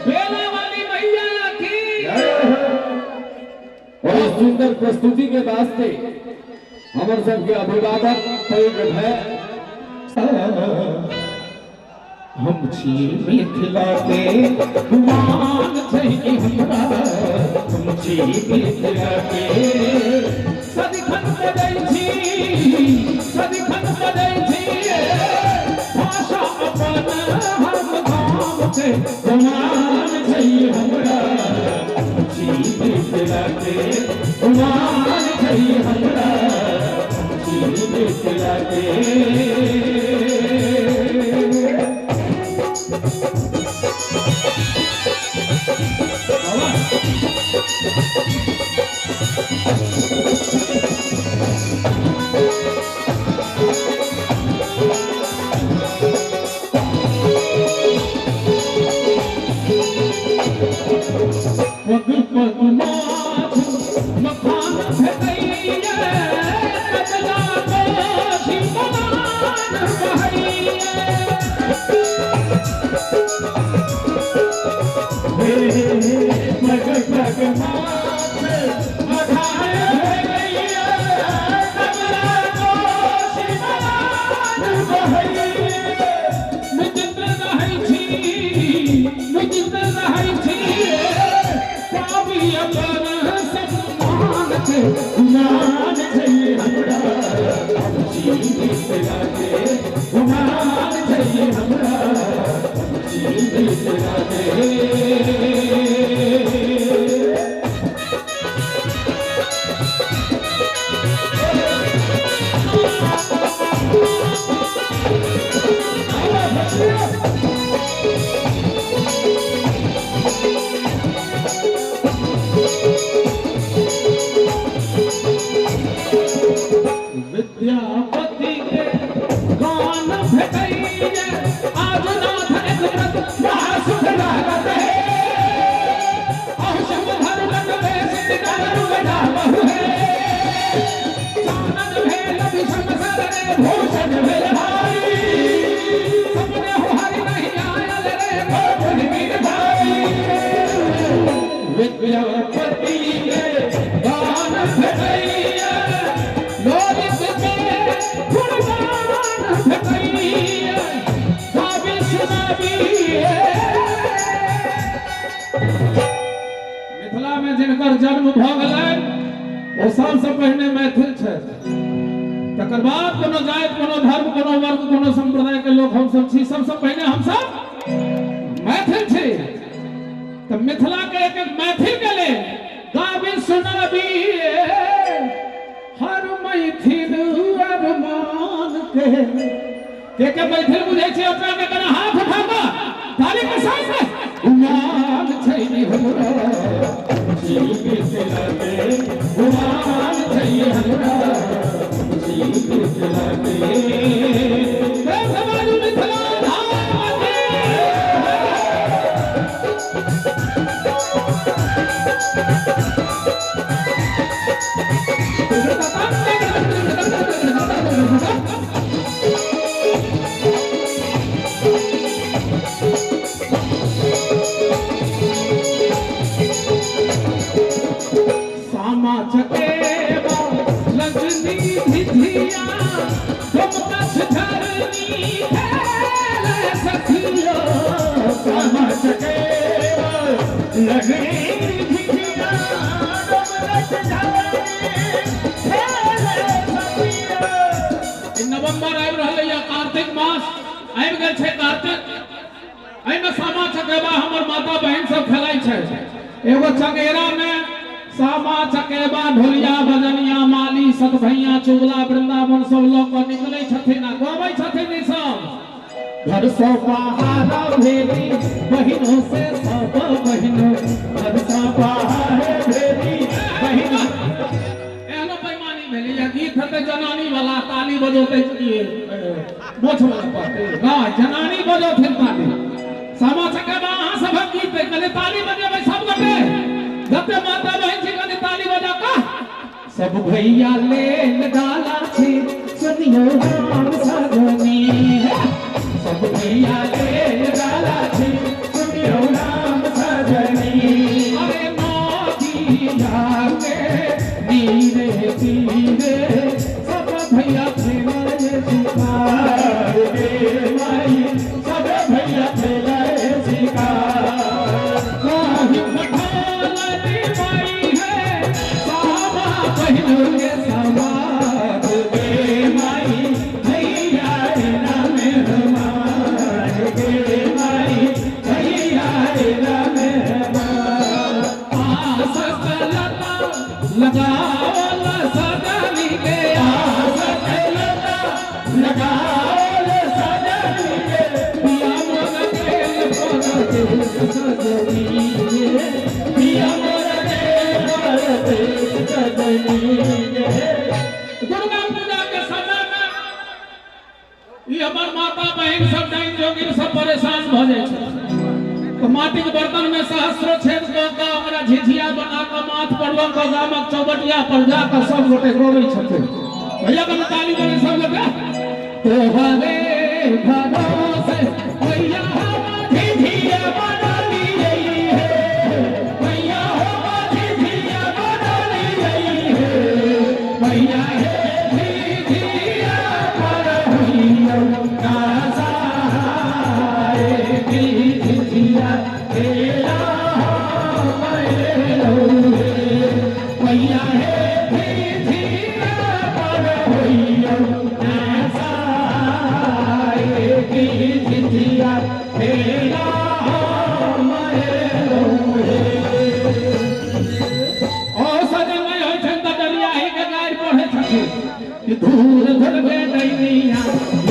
बेला वाली मैया की। और इस सुंदर प्रस्तुति के वास्ते हमर सबके अभिवादन पैघ है। हम छी मिथिला के गुमान छै हमरा, हम छी मिथिला के सदिखन बजै छी, सदिखन बजै छी भाषा अपन हम गाम के। पग पग माछ मखान भेटैया कतला कोशी बलान बहैया। पग पग माछ मखान भेटैया कतला कोशी बलान बहैया। विचित्र रहै छी विचित्र रहै छी गुमान छै हमरा मिथिला के गुमान छै हमरा मिथिला के। विद्यापति के गान भेटैया आज नाथ एक व्रत महा सुख लागत है। अहु शंभर रंग बेसित करू बजावहु है। चानन भेल विषम सर रे भूषण भेल भारी। सपने हो हरि नहीं आयल रे गोकुल गिरधारी। विद्यापति के गान भेटैया लोरिक के गुणगान भेटैया गाबी सुनाबी। मिथिला में जिनकर जन्म भऽ गेलै ओ सबसँ पहिने मैथिल छथि। तकर बाद कोनो जाति कोनो धर्म कोनो वर्ग कोनो संप्रदाय के लोक हमसब छी। सबसँ पहिने हमसब मैथिल छी। तऽ मिथिला के एक एक मैथिल के लेल गाबी सुनाबी हर मैथिल अरमान के मैथिल बुझै छै अपना के कने हाथ उठा कऽ ताली के साथ गुमान छै हमरा मिथिला के गुमान छै हमरा मिथिला के। प्रेम से बाजू मिथिला धाम के। सामा चकेवा लगनी धिधिया डोमकछ झरनी खेले सखियो। सामा चकेवा लगनी धिधिया डोमकछ झरनी खेले सखियो। नवंबर आबि रहलै या कार्तिक मास आबि गेल छै। कार्तिक एहिमे सामा चकेवा हमर माता बहिन सब खेलाइ छै। एगो चंगेरा में सामा चकेवा ढोलिया बजनिया माली सतभैया चुगला वृंदावन सब लऽ कऽ निकलै छथिन आ गबै छथिन ई सब। घर सौ बाहर भेली बहिनों से सब बहिनों घर सौ बाहर भेली बहिनों। एहनो बेईमानी भेली या गीत हेतै जनानी वाला ताली बजौतै मोछ वाला कहतै नहि जनानी बजौथिन ताली। सामा चकेवा अहाँ सभक गीत अइ कनि ताली बजेबै सब गोटे जते माता बहिन छी कनि ताली बजा कऽ। सब भैया लेल डाला छी सुनियो राम सजनी। सब भैया लेल डाला छी सुनियो राम सजनी। अरे नदिया के नीरे तीरे सब भैया खेलाए शिकार गे माई। सब भैया खेलाए शिकार। काहि पठालनी माई है सामा बहिनों के सवार गे माई। भैया मेहमान गे माई। भैया मेहमान। आस लता लगावल सजनी के आस लता लगावल सजनी गे पिया मोरा रे परदेश सजनी गे। दुर्गा पूजा के समय में ई हमर माता बहन सब डाइन जोगिन सब परेशान भ जाय छै। तो माटी के बर्तन में सहस्रो छेद क के हमरा झिझिया बना के माथ पर लऽ के गामक चौबटिया पर जा के सब गोटे गोबै छथिन। भैया कन ताली बजे सब गोटे तोहरे भरोसे मैया झिझिया बना लियै हे मैया हो झिझिया बना लियै हे मैया हे झिझिया पर होइयौ नासाए झिझिया तेरा मरेलौ हे मैया हे झिझिया पर होइयौ नासाए झिझिया तेरा मरेलौ हे। ओ सजन नहि होइ छनि तऽ डरियाही के गारि पढ़ै छथिन कि धूर धुरबे डैनिया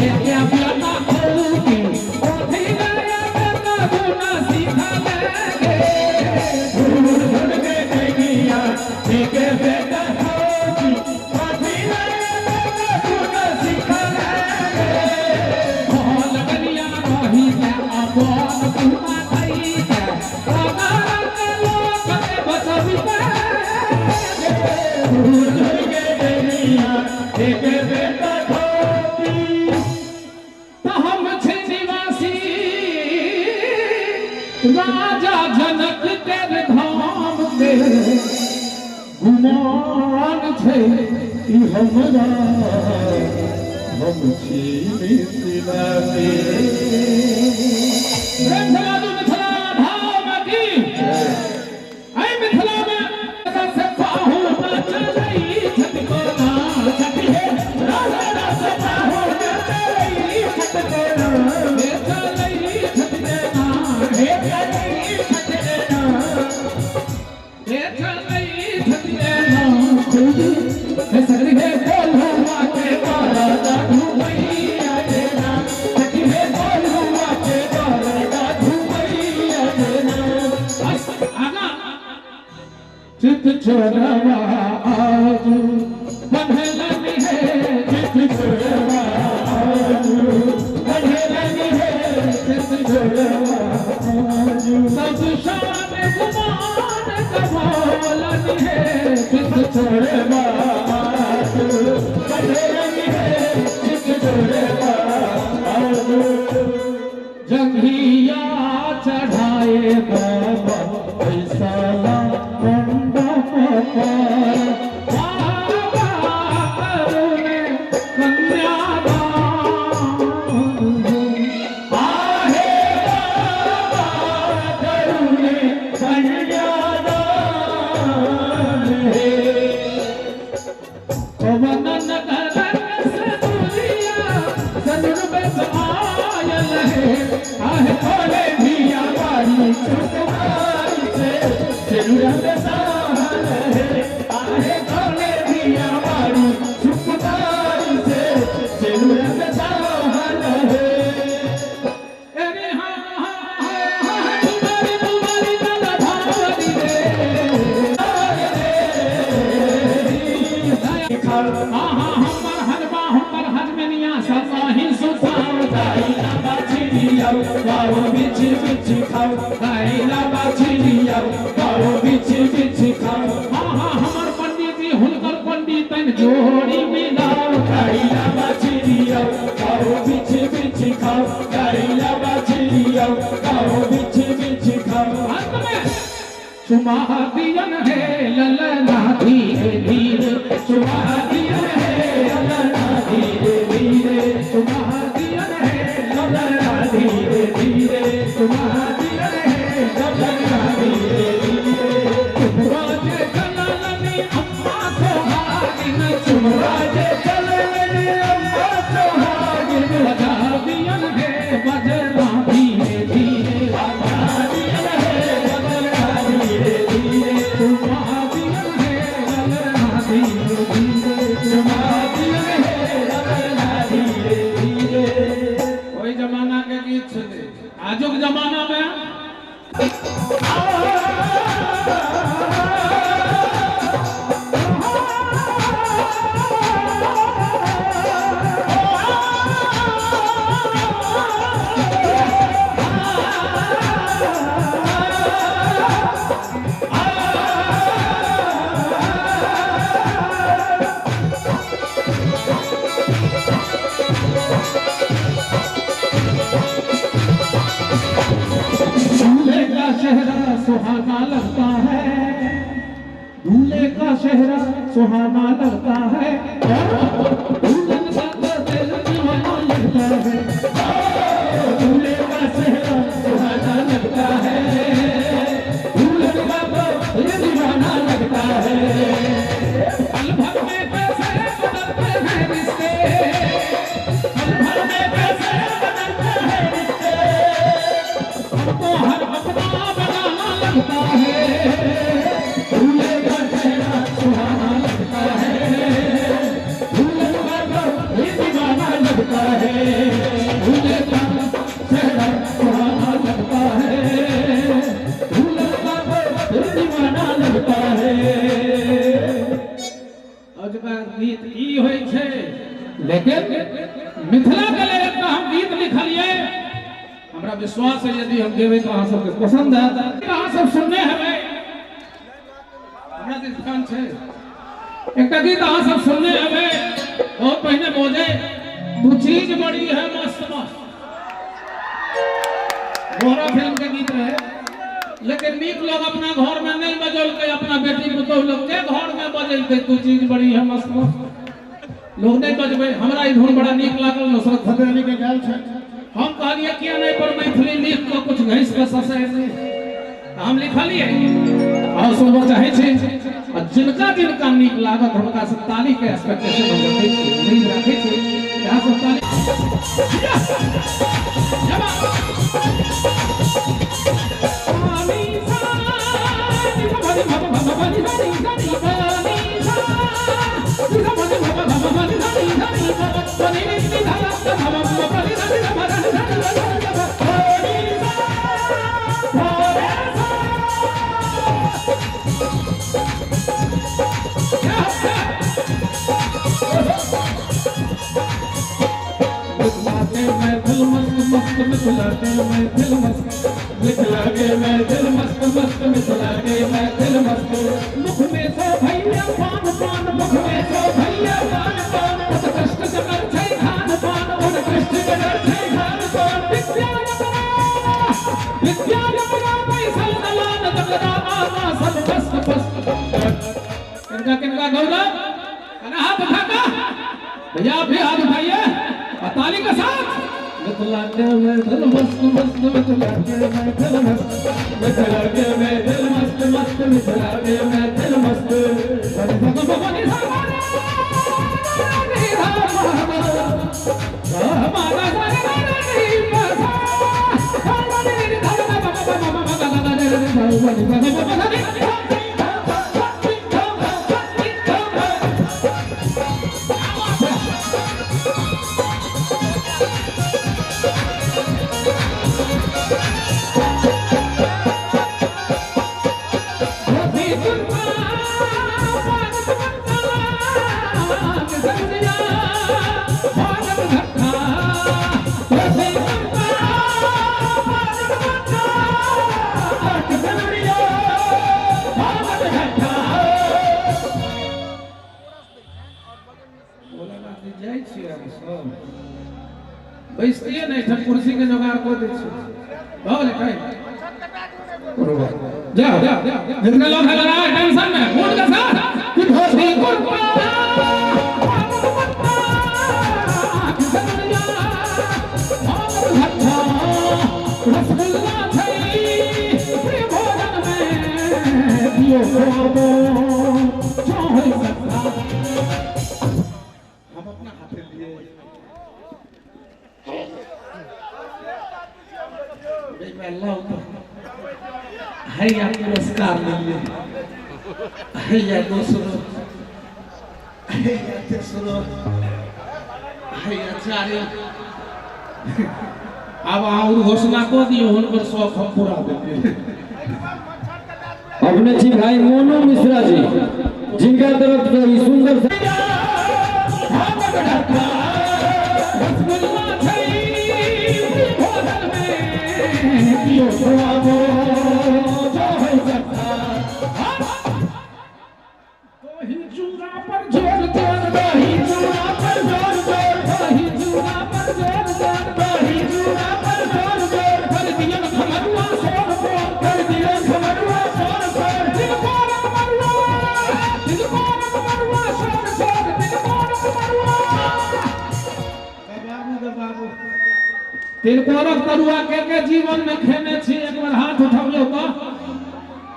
ये क्या प्याला खोलती ओथी गया बेटा गुना सीखा ले धूर धुरबे डैनिया ये के बेटा खोलती ओथी गया बेटा गुना सीखा ले भोल गलिया रही के अपन तुमा खई के अगर के लोक के बचबी धूर धुरबे डैनिया एक बेटा खोती। तो हम छे निवासी राजा जनक तेरे धाम के गुमान छे ई हमरा हम छी मिथिला के। प्रेम से बाजू मिथिला धाम की। ऐ मिथिला में से पाहु न चलई छटकोना छठी हे राधा रस पाहु न चलई छटकोना हे चलई छटकोना हे चलई छटकोना हे चलई छटकोना हे सगरी हे बोलुआ के बारा घुमैया देना छठी हे बोलुआ के बारा घुमैया देना। बस आगा चित चोरवा आज बंधलन है चित चोरवा आज बंधलन है चित चोरवा आज सब शान गुमान कबोलन है चित चोरवा आज बंधलन है चित चोरवा आज। जंघिया चढ़ाए बाबा पैसा मंडप पर बाबा करुणे कन्यादान आहे बाबा करुणे कन्यादान हे। पवन नगर से दूरिया सनुर बस आयल है आहे थोड़े धिया बारी सुकुमारी से सिनुर बसाहल है आहे थोड़े धिया बारी सुकुमारी से सिनुर बसाहल है। अरे हाँ हाँ हाँ तुम्हारी तुम्हारी लाला भावरी रे हाँ हाँ हमर हरबा हमर हरमनिया ससाही सुसाओ गाइला बाछिलिया गाओ बिछि बिछि खाओ गाइला बाछिलिया गाओ बिछि बिछि खाओ। हाँ हाँ हमर पंडित जी हुनकर पंडितन जोड़ी मिलाओ गाइला बाछिलिया गाओ बिछि बिछि खाओ गाइला बाछिलिया गाओ बिछि बिछि खाओ। अंत में चुमा दियन है ललना धीरे धीरे चुमा दियन है ललना धीरे धीरे चुमा दियन है ललना धीरे धीरे चुमा दियन है ललना धीरे धीरे। चुमराज चलनी अम्मा सोहागिन चुमराज चलनी अम्मा सोहागिन बजा दियन है बजना धीरे धीरे बजा दियन है बजना धीरे धीरे चुमा दियन है ललना धीरे धीरे चुमा दियन है ललना धीरे धीरे। ओहि जमाना के गीत छलै, आजुक जमाना में सुहाना लगता है, दूल्हे का चेहरा सुहाना लगता है, दुल्हन का तो दिल दीवाना लगता है, दूल्हे का चेहरा सुहाना लगता है, दुल्हन का तो दिल दीवाना लगता है। पल भर में कैसे बदलते हैं रिश्ते, पल भर में कैसे बदलते हैं रिश्ते, हमको हर अपना बनाना लगता है, दूल्हे का चेहरा सुहाना लगता है, दुल्हन का तो दिल दीवाना लगता है, दूल्हे का चेहरा सुहाना लगता है, दुल्हन का तो दिल दीवाना लगता है। अजुका गीत ई होइ छै, लेकिन मिथिला के लेल एकटा हम गीत लिखलियै, हमरा विश्वास है यदि हम गेबै तऽ अहाँ सबके पसंद आयत। अहाँ सब सुनने हेबै, हमरा दिस ध्यान छै। एकटा गीत अहाँ सब सुनने हेबै, बहुत पहिने बजै, तू चीज बड़ी है मस्त मस्त, गोरा फिल्म के गीत रहे। लेकिन नीक लोग अपना घर में नहीं बजौलकै, अपना बेटी पुतोहु लोग के घर में बजेलकै तू चीज बड़ी है मस्त मस्त, लोग नहीं बजबै। हमरा ई धुन बड़ा नीक लागल, नुसरत फतेह अली के गायल छै। हम कहलियै किया नहीं पर मैथिली लिख कऽ कुछ घसि कऽ ससै, हम लिखलियै और सुनबऽ चाहै छी। आ जिनका जिनका नीक लागत हुनका से ताली के एक्सपेक्टेशन हम रखै छी, उम्मीद राखै छी यहाँ सब ताली। मिथिला के मैथिल मस्त, मिथिला के मैथिल मस्त मस्त, मिथिला के मैथिल मस्त। मुख में सो भैया पान पान, मुख में सो भैया पान पान, उत्कृष्ट जगर छै खान पान, उत्कृष्ट जगर छै खान पान। विद्या विद्या पैसल दलान जगदा आना सब मस्त मस्त। किनका किनका गौरव, हाथ उठा का भैया, आप भी हाथ उठाइए और ताली के साथ। मिथिला के मैथिल मस्त मस्त, मिथिला के मैथिल मस्त, मिथिला के मैथिल मस्त मस्त, मिथिला के मैथिल मस्त। बैसतियै नहीं ठाम कुर्सी के जोगाड़ कऽ दै छी, भऽ गेलै टाइम। जाओ जितने लोग हैं लड़ा टेंशन में मूड के साथ रसगुल्ला छै भोजन में हम अपना हाथे लिए हैया पुरस्कार लेलिए, हैया दोसरो, हैया तेसरो, हैया चारिम। आब अहाँ उद्घोषणा कऽ दियौ, हुनकर शौक हम पूरा देलियै। अपने छी भाई मोनू मिश्रा जी, जिनका तरफ से ई सुंदर कर दिया खमरुआ। तिलकोरक तरुआ के के जीवन में खेने छी एक बार हाथ उठबियौ त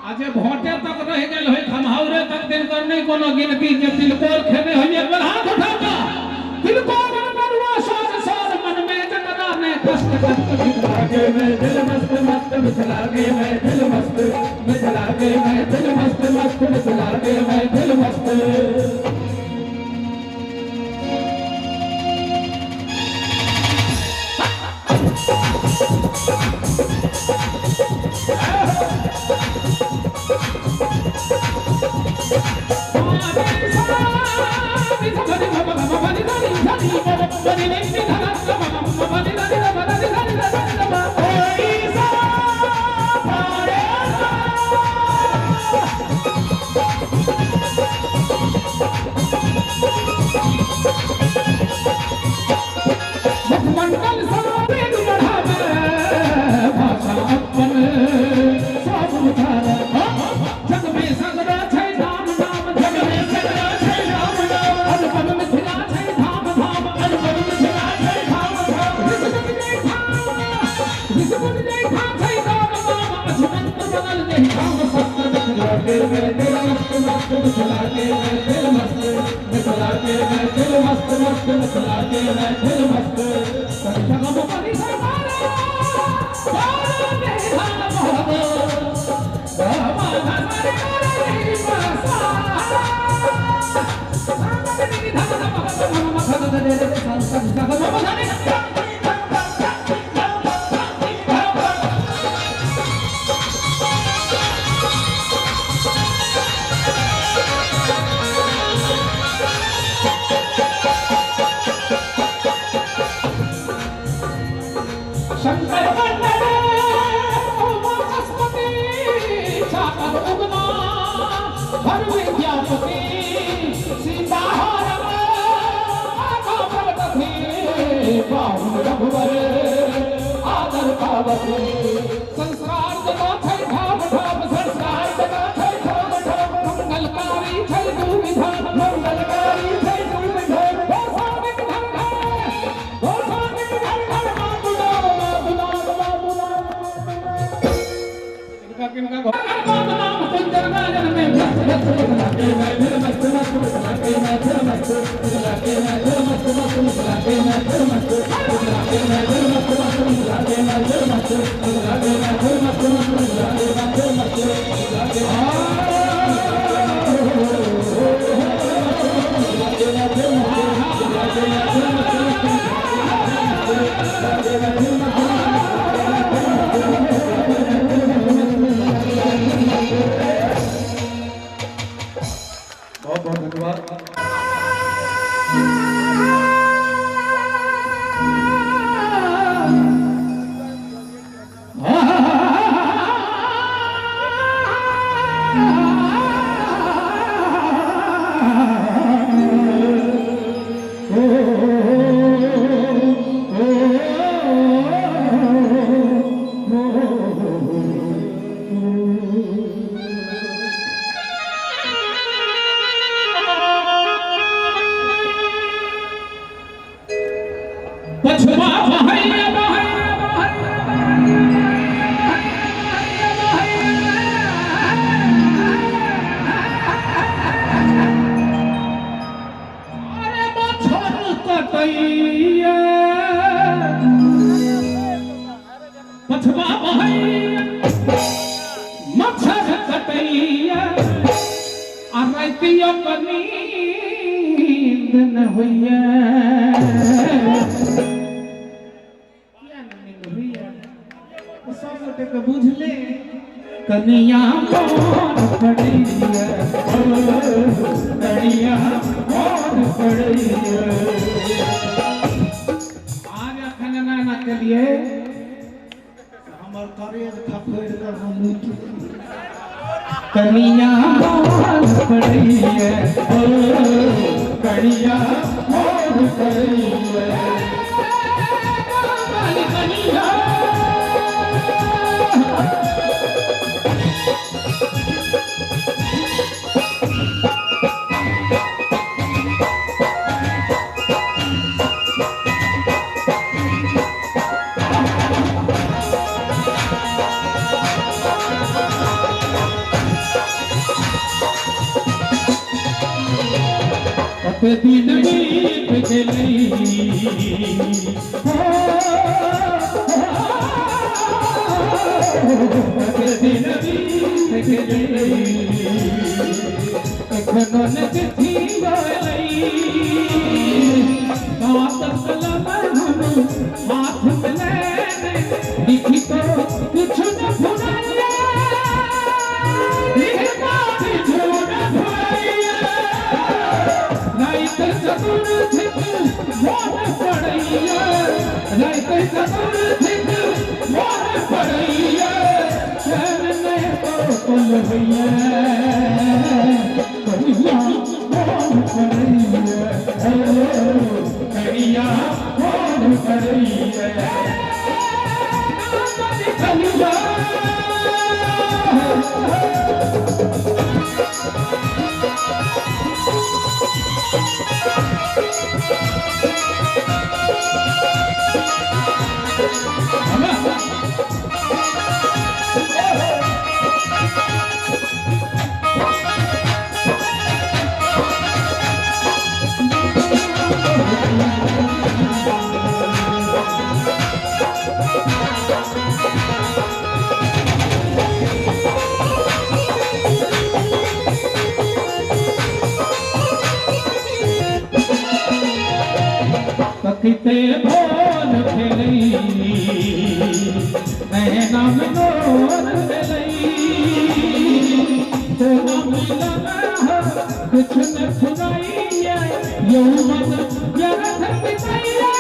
आ जे भोटे तक रहि गेल होय खमहाउरे तक तिनकर नहि कोनो गिनती जे तिलकोर खेने होय एक बार हाथ उठाउ त तिलकोरक तरुआ स्वाद स्वाद मन में जकरा ने कष्ट कष्ट मिथिला के मैथिल मस्त मस्त मिथिला के मैथिल मस्त मिथिला के मैथिल मस्त मस्त मिथिला के मैथिल मस्त। मुखमंडल सवेद बढ़ावे भाषा अपन सब उधार जग में सगरा छै धाम धाम जग में सगरा छै धाम धाम अनुपम मिथिला छै धाम धाम अनुपम मिथिला छै धाम धाम विष्णु जय धाम विष्णु जय धाम छै धाम धाम अछमंत बनल जय धाम सत्र मिथिला के मैथिल मस्त मस्त मिथिला के मैथिल मस्त मिथिला के मैथिल मस्त मस्त मिथिला के मैथिल मस्त संगम बनि सरकार शंकर उगना हर विद्यापति सीता बाहुन रघुवर आदर पावती संसार जगह छै धाम धाम संसार जगह छै धाम धाम मंगलकारी छै दुविधान मंगलकारी छै दुविधान गोसाविक घर घर गोसाविक घर घर मातु नाम मातु नाम मातु नाम किनका किनका मातु नाम कुंजर गाजन में मस्त मस्त मिथिला के मैथिल मस्त मस्त मिथिला के मैथिल मस्त मिथिला के मैथिल मस्त मस्त मिथिला के मैथिल मस्त मिथिला के मैथिल मस्त मस्त मिथिला के मैथिल मस्त मिथिला के मैथिल मस्त मस्त मिथिला के मैथिल मस्त मिथिला के बहुत बहुत धन्यवाद। मच्छर कटैया आ रातियो क नींद न होइया किया न नींद होइया सब गोटे के बुझले कनिया मोर पड़ैया कनिया मोर पड़ैया। आज अखन एना एना केलिए हमर करेज थपड़ कर हम उठ कनिया मोर पड़ैया कनिया मोर पड़ैया कनिया। कते दिन बीत गेलै कते दिन बीत गेलै एखनो न चिट्ठी अयलै कलम हम हाथ में लेने लिखी तो कुछ न भुलाइया लिखता किछु न भुलाइया राइत चतुर्थिक मोन पड़ैया राइत चतुर्थिक मोन पड़ैया चैन नहि तो पल होइया कहिया मोन पड़ैया कहिया मोन पड़ैया कहिया। कते भोर भेलै नैना में नोर भेलै तोरा मिलन कुछ न फुराइया यौवन व्यर्थ बितैया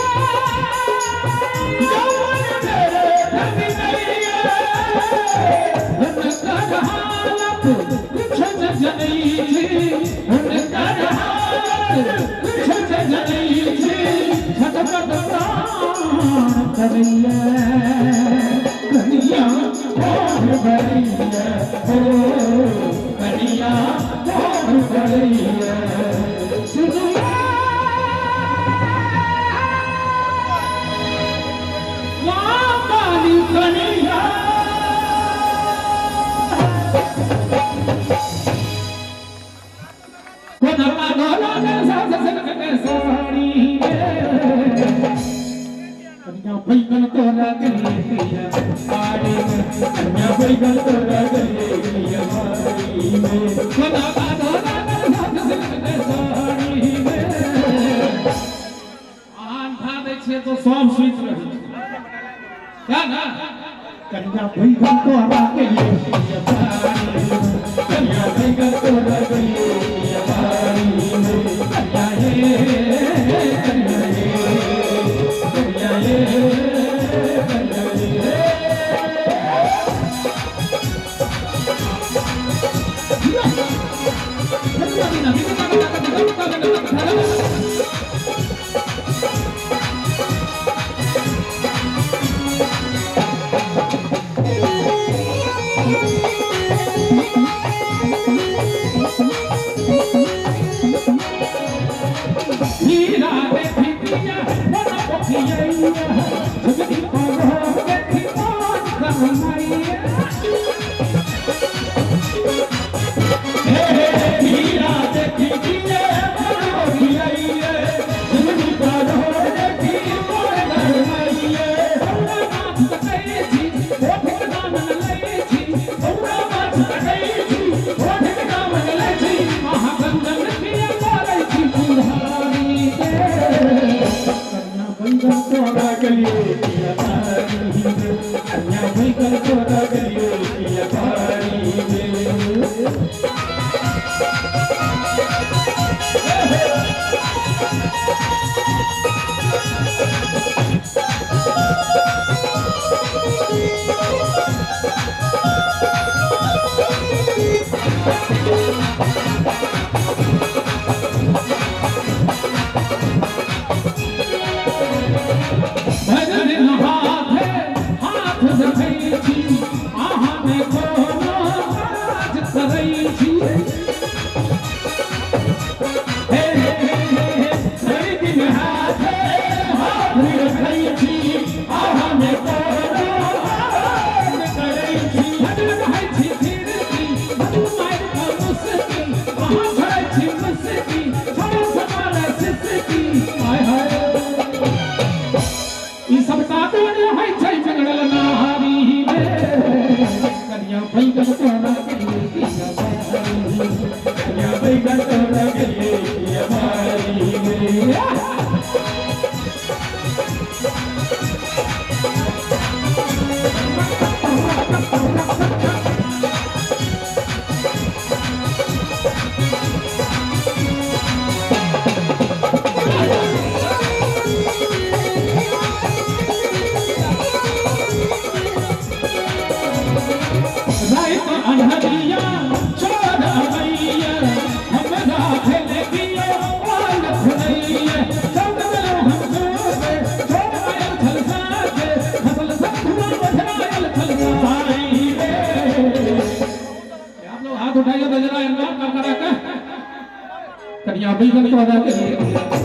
यौवन व्यर्थ बितैया हुनकर हालत कुछ न जनै छी हुनकर हालत कुछ न जनै छी छटपट प्राण करैया कनिया मोर भरैया हो कनिया मोर भरैया सुनु काली कनिया कन्या बैगन तोरा गलिया बाड़ी में कन्या बैगन तोरा गलिया बाड़ी में कोना बाधोला साड़ी में आंठा दै छियै तो सब सुति रहै छै क्या ना कन्या बैगन तोरा गलिया बाड़ी में कन्या बैगन तोरा गलिया बाड़ी में कन्या हे कन्या हे कन्या हे कन्या हे। हीरा देखिया मन पोखिया जगती पर हो देखी मन करमाइया हे हीरा देखिया मन पोखिया जगती पर हो देखी मन करमाइया हमरा माथ तकै छी ओठक दामन लै छी हमरा माथ तकै छी ओठक दामन लै छी महागंधन प्रिय करै छी बुढ़ारी कन्या बैगन तोरा गलिया बाड़ी में कन्या बैगन तोरा गलिया बाड़ी में। भजन हाथे सातवन होइ छै बिगड़ल नारी रे कनिया बैगन तोरा गेलिए किया मारी कनिया बैगन तोरा गेलिए किया मारी रे। कनिया बैगन तोरा गेलिए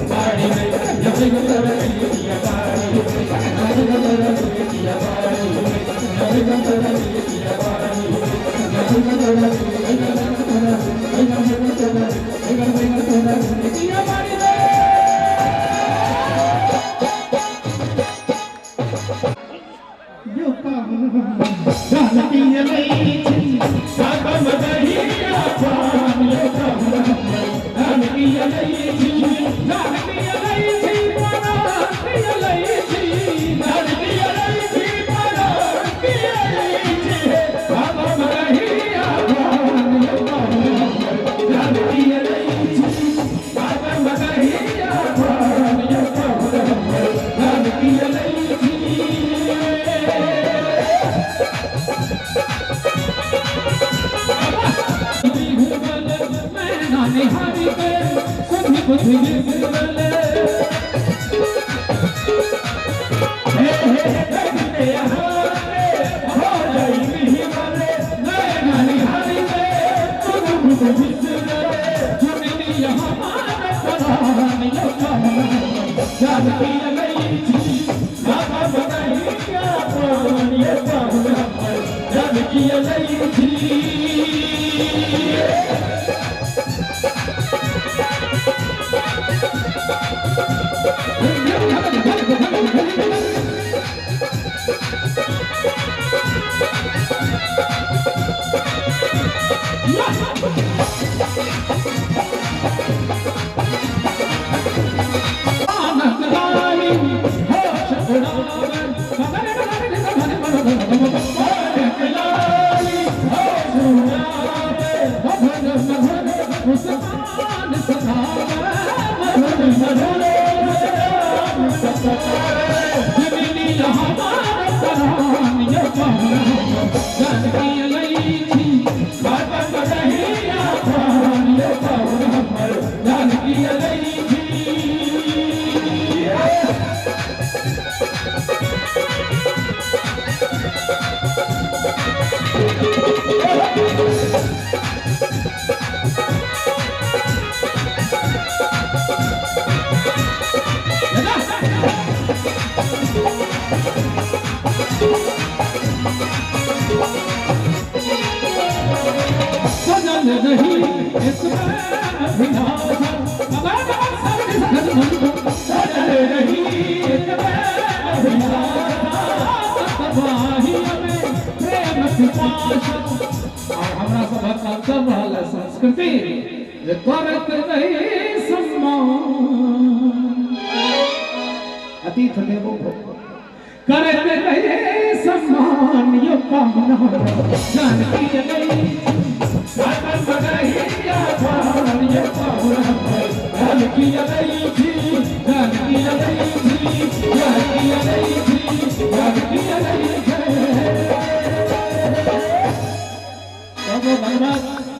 बाड़ी रे कनिया बैगन तोरा गेलिए किया बाड़ी रे कनिया बैगन तोरा गेलिए किया बाड़ी रे कनिया बैगन तोरा गेलिए किया बाड़ी रे कनिया बैगन तोरा गेलिए बैगन बैगन तोरा बैगन बैगन तोरा गेलिए किया बाड़ी रे। यो पावन जानकी लई छी सागम दहिया पान यो पावन जानकी लई छी जानकी लई छी जानकी लई छी जानकी लई छी जानकी लई छी सागम दहिया पान यो पावन जानकी लई छी सागम दहिया पान यो पावन जानकी लई छी। निहारी के सुधि बुद्धि बिसरले हे हे देखते हारे हो जाई मिहिवाले नैना निहारी के सुधि बुद्धि बिसरले जुमिनी हमार परान यो पावन जानकी लई छी बाबा बदहिया पावन यो पावन जानकी लई छी। और हमरा सभक कल्चर रहल है संस्कृति जे करैत रही सम्मान अतिथि देवो भव करैत रही सम्मान यो पावन जानकी लई सागर बदहिया पावन यो पावन जानकी लई छी जानकी लई छी जानकी लई छी जानकी लई छी। भगवान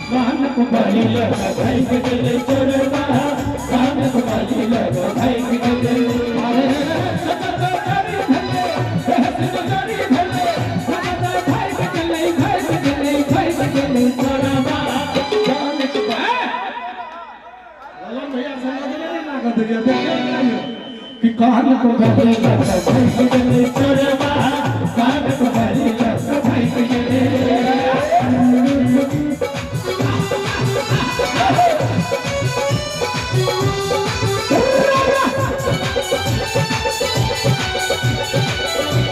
कान को बाली लगा भाई के चले चोरवा कान को बाली लगा भाई के चले अरे सतत करी भले सहस करी भले सतत भाई के चले भाई के चले भाई के चले चोरवा कान को ललन भैया समझ में नहीं लागत है देखिए कि कान को बाली लगा भाई के चले चोरवा कान को बाली लगा भाई के चले। Thank you.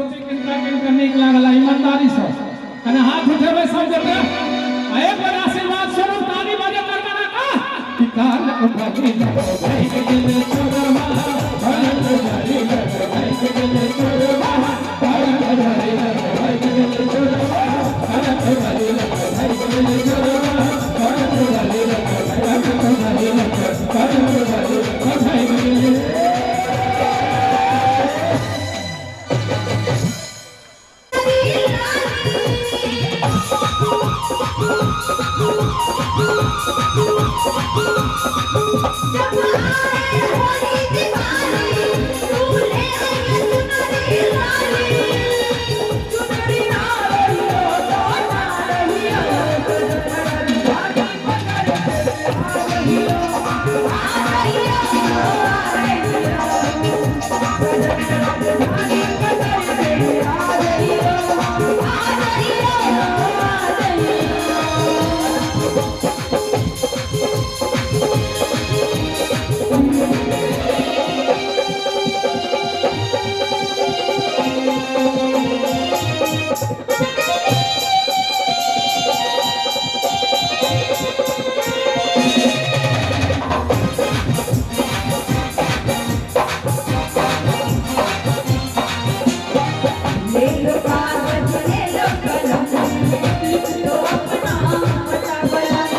स्तुति किनका किनका नीक लागल ईमानदारी से कने हाथ उठेबै सब गोटे आ एक बार आशीर्वाद स्वरूप ताली बजे कर कना का कि काल भरी भाई के दिल चोरवा भरत भरी भाई के दिल चोरवा भरत भरी भाई के दिल चोरवा भरत भरी भाई के दिल चोरवा भरत भरी भरत भरी भाई के दिल। जब आए होली दिवाली तू ले आइए चुनरी लाली चुनरी ना रहियो तो ना रहियो भागी पकड़ आ रहियो आ रहियो आ रहियो भागी पकड़ आ रहियो आ रहियो आ रहियो। ले लो कागज ले लो कलम लिख लो अपना पता बलम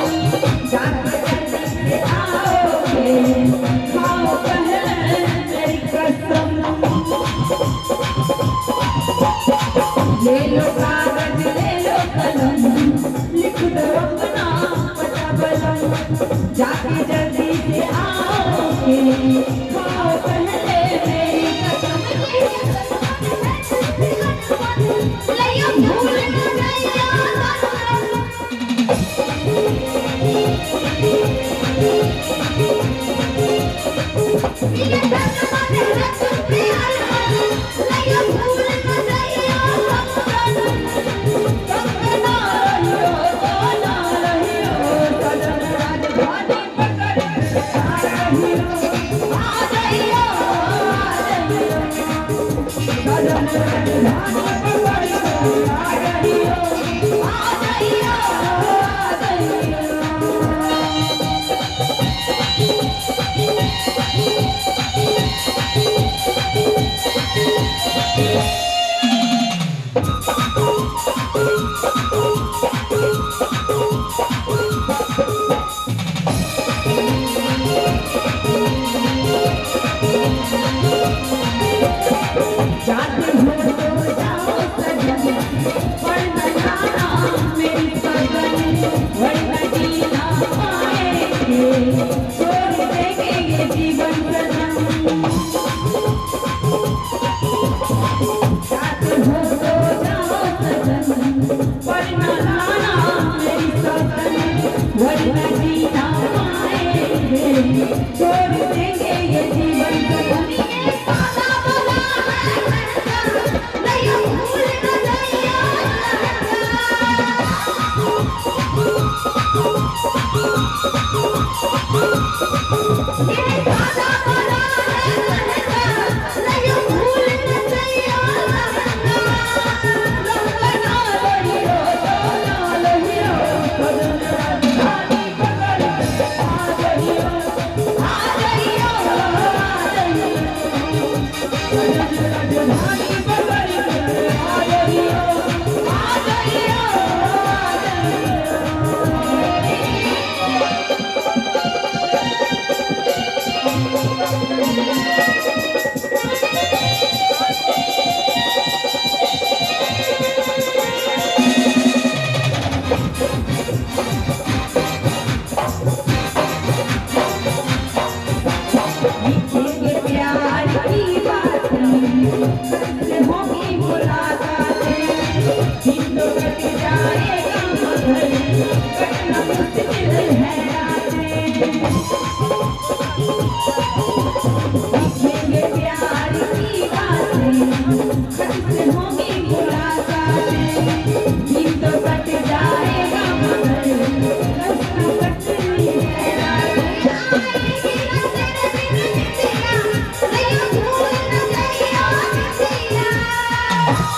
जाके जल्दी से आओगे खाओ पहले मेरी कसम। ले लो कागज ले लो कलम लिख दो अपना पता बलम जाके जल्दी से आओगे खाओ पहले मेरी कसम। जाते हो तो जाओ सजन पर न जाना मेरी सगन वरना जीना पाएंगे छोड़ देंगे ये जीवन सजन। जाते हो तो जाओ सजन पर न जाना मेरी सगन वरना जीना पाएंगे छोड़ देंगे ये जीवन सजन। प्यार की बातें से होगी मुलाकातें दिन तो कट जाएगा मगर कटना मुश्किल है रातें। लिखेंगे प्यार की बातें से होगी मुलाकातें दिन तो कट जाएगा मगर कटना मुश्किल है रातें। Yeah.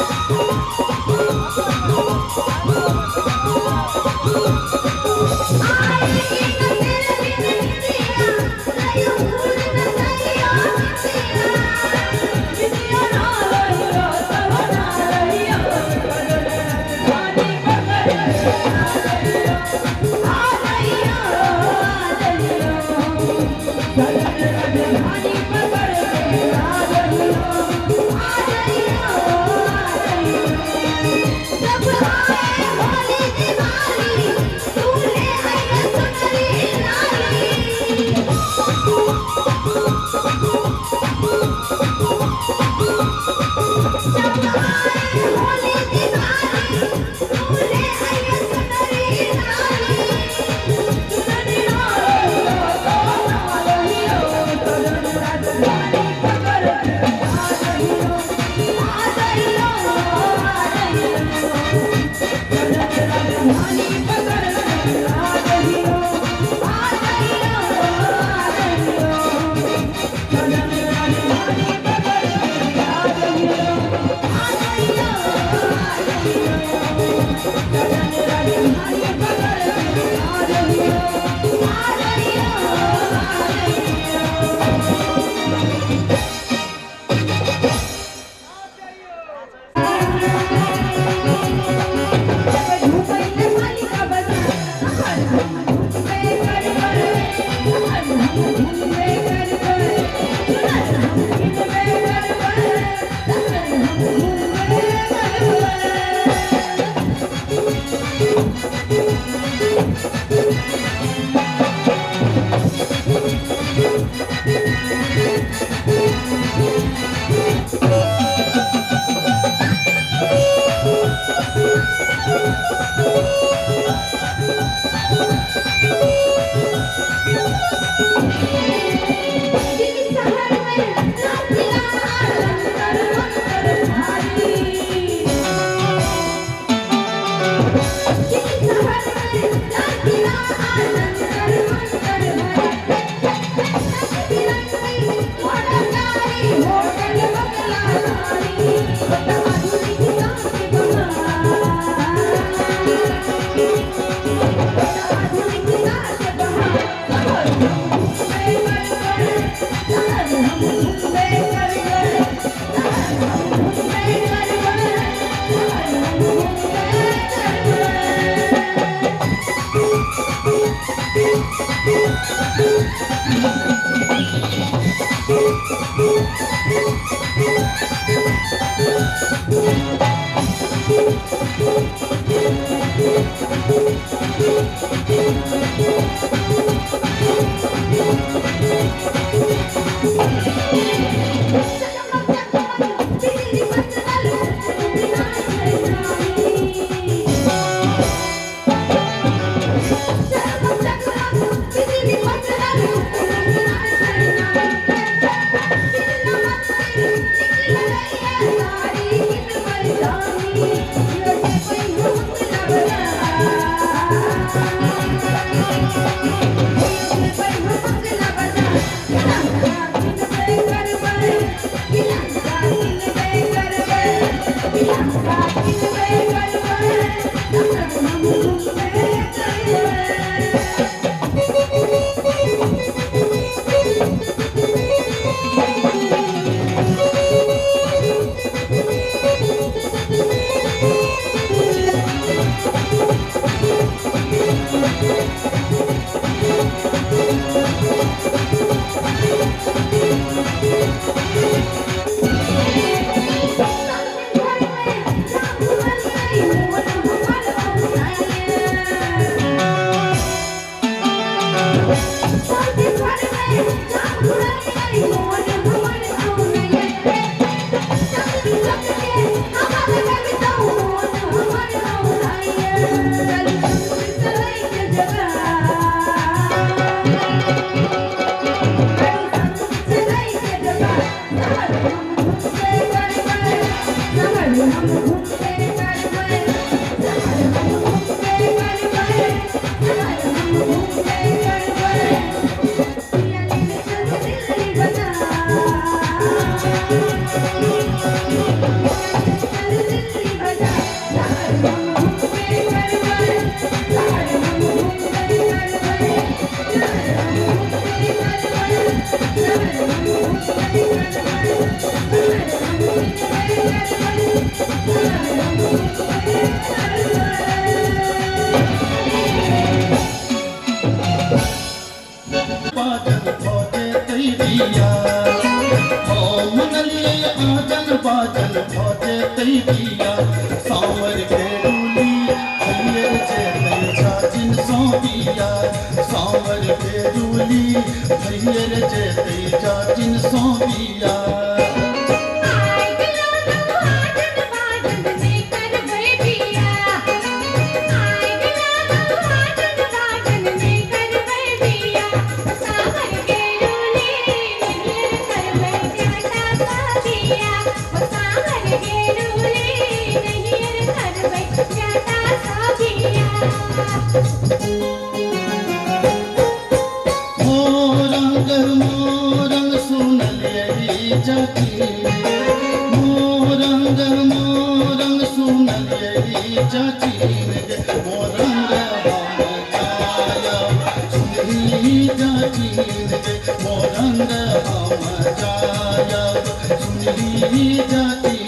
मोरंग हम जायब सुनली चाची।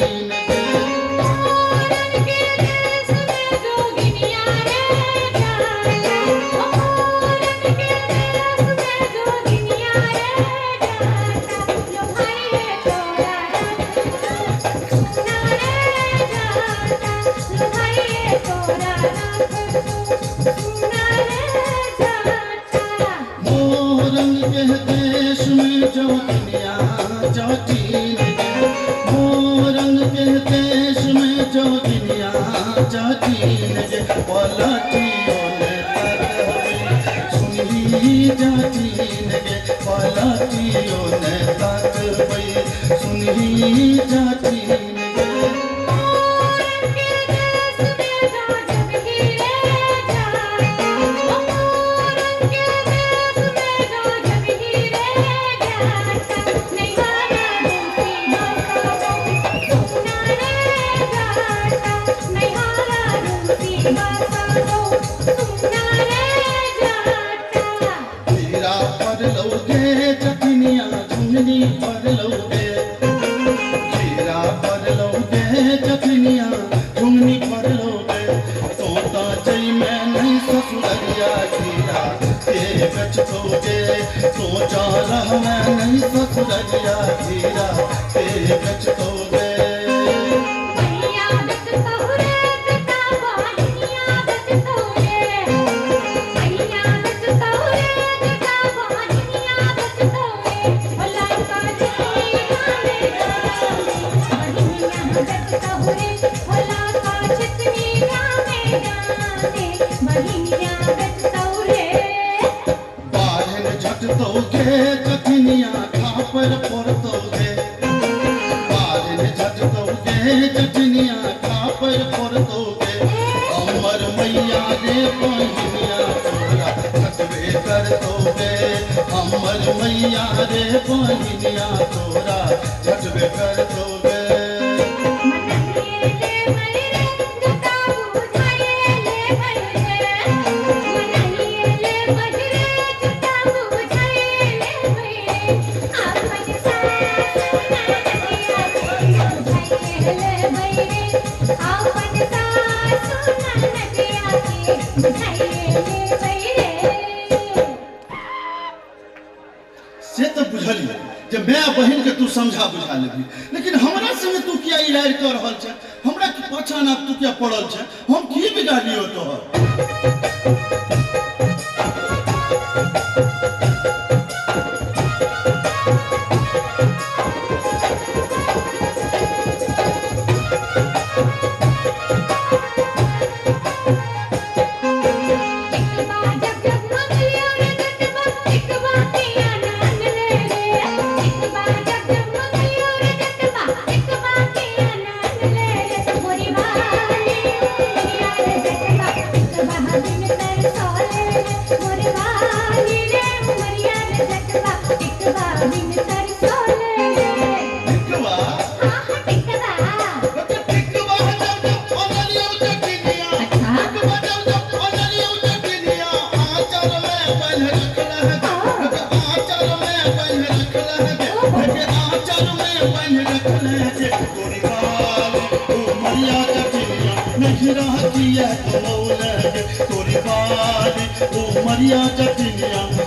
जोगिनिया जटिन गे पलटियो ने तकबै सुनही जटिन गे पलटियो ने तकबै सुनही जटिन गे। हीरा पर लौगे जटिनिया झुमनी पर लौगे हीरा पर लौगे जटिनिया झुमनी पर लौगे तोता जई में नहीं ससुरिया हीरा के बेचतोगे तो जा रहा मैं नहीं ससुरिया हीरा के बेचतोगे। जटिनिया खापर पड़तोगे बाढ़न झटतोगे जटिनिया खापर पड़तोगे अमर मैया रे बहिनिया तोरा झटबे करतोगे अमर मैया रे बहिनिया तोरा झटबे करतोगे। से तो बुझलिए जे my बहिन के तू समझा बुझा लेबी, लेकिन हमरा संगे तू किया इलाज कर रहल छै, हमरा के पाछाँ आब तू किया पड़ल छै, हम की बिगाड़लियो तोहर?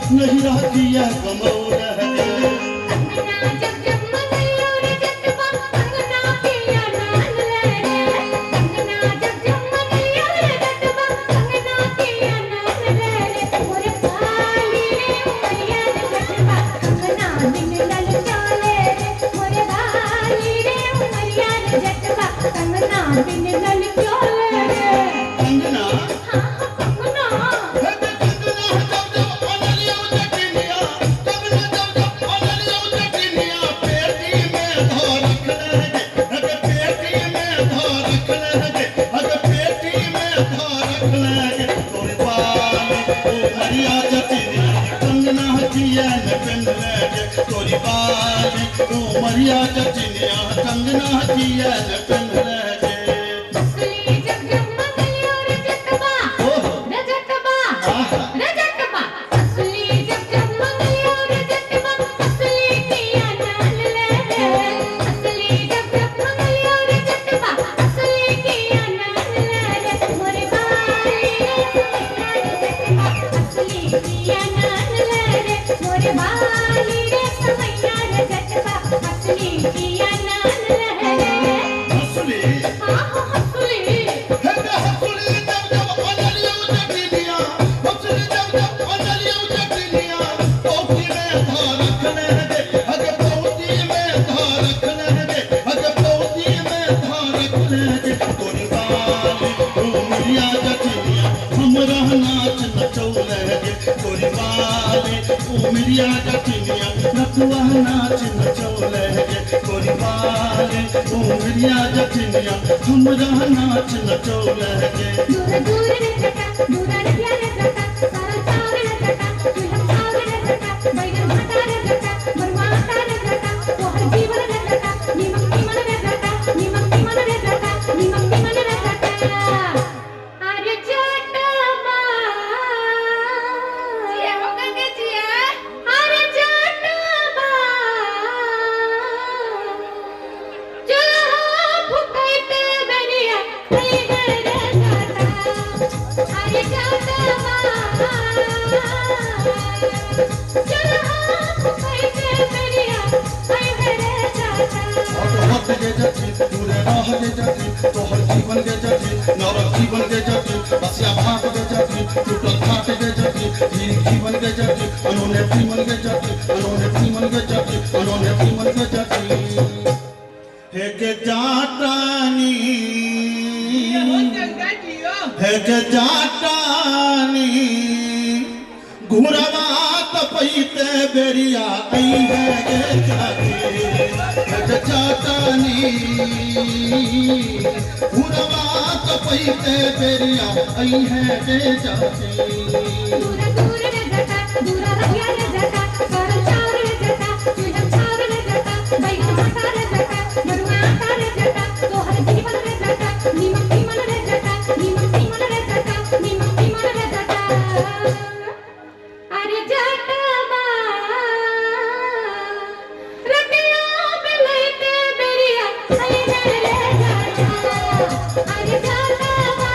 नहीं रहती है कमौल उमरिया जटिनिया नटुआ नाच नचौले गे तोरी बाले उमरिया जटिनिया हमरा नाच नचौले गे। दूर दूर रे जटा दूर रे रे जटा सारा चाव रे जटा दुल्हन छाव रे जटा बैगन भाटा रे जटा मरुआ आटा रे जटा तोहर जीवन रे जटा नीमक तीमन रे जटा नीमक तीमन रे जटा नीमक तीमन रे जटा। अरे जटवा जिया हो गंगे जिया। अरे जटवा चूल्हा फुकैते बेरिया रे जटा। अरे जटवा चूल्हा फुकैते बेरिया रे जटा। हट गे जटी दूरे रह गे जटी तोहर जीवन गे जटी नरक जीवन गे जटी बसिया भात गे जटी टूटल खाट गे जटी धीर जीवन गे जटी अनोने तीमन गे जटी अनोने तीमन गे जटी अनोने तीमन गे जटी। हे गे जाटानी हो गंगा जियो। हे गे जाटानी घुरवा तपैते बेरिया आई है गे जाटी। हे गे जाटानी घुरवा तपैते बेरिया आई है गे जाटी। दूर दूर रे जटा दूर रहिया रे जटा सरल चाव रे जटा चूल्हा छाव रे जटा बैगन भाटा रे जटा मरुआ आटा रे जटा तोहर जीवन रे जटा नीमक तीमन रे जटा नीमक तीमन रे जटा नीमक तीमन रे जटा। अरे जटवा रतिया बेलैते बेरिया आई रे जटा। अरे जटवा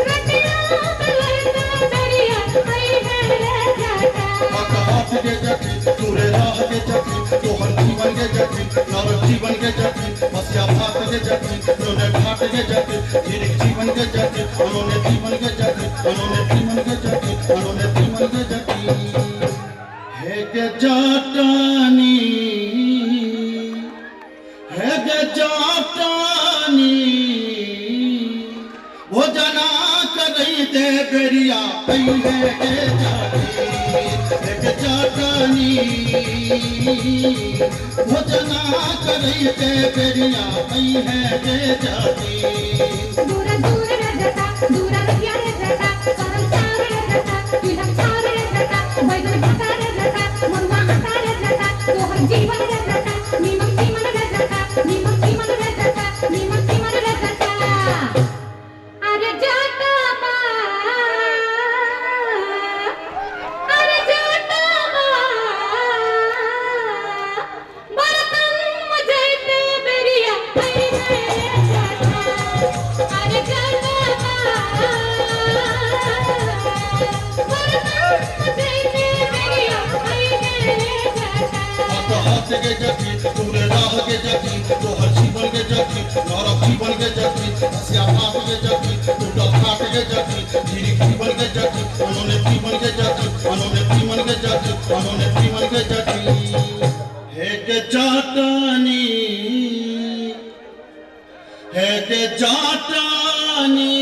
रतिया बेलैते बेरिया आई रे जटा। हट गे जटी दूरे रह गे जटी तोहर जीवन गे जटी नरक जीवन गे जटी बसिया भात गे जटी नोने घाट गे जटी धीर जीवन गे जटी अनोने जीवन गे जटी अनोने जीवन गे जटी अनोने जीवन गे जटी। हे गे जाटानी हे गे जाटानी वो जना करई दे बेरिया आई है गे जाटी। हे गे जाटानी वो जना करई दे बेरिया आई है गे जाटी। दूर दूर रे जटा दूर रहिया रे जटा सरल चाव रे जटा चूल्हा छाव रे जटा बैगन भाटा रे जटा मरुआ आटा रे जटा तोहर जीवन रे जटा नीमक तीमन रे जटा नीमक तीमन रे जटा नीमक तीमन रे जटा। अरे जटवा अरे जटवा बर्तन मजैते बेरिया आई रे जटा। अरे जटवा बर्तन मजैते बेरिया आई रे जटा। हट गे जटी दूरे रह गे जटी तोहर जीवन गे जटी नरक जीवन गे जटी बसिया भात गे जटी टूटल खाट गे जटी धीर जीवन गे जटी अनोने जीवन गे जटी अनोने जीवन गे जटी अनोने जीवन गे जटी। हे गे जाटानी हे गे जाटानी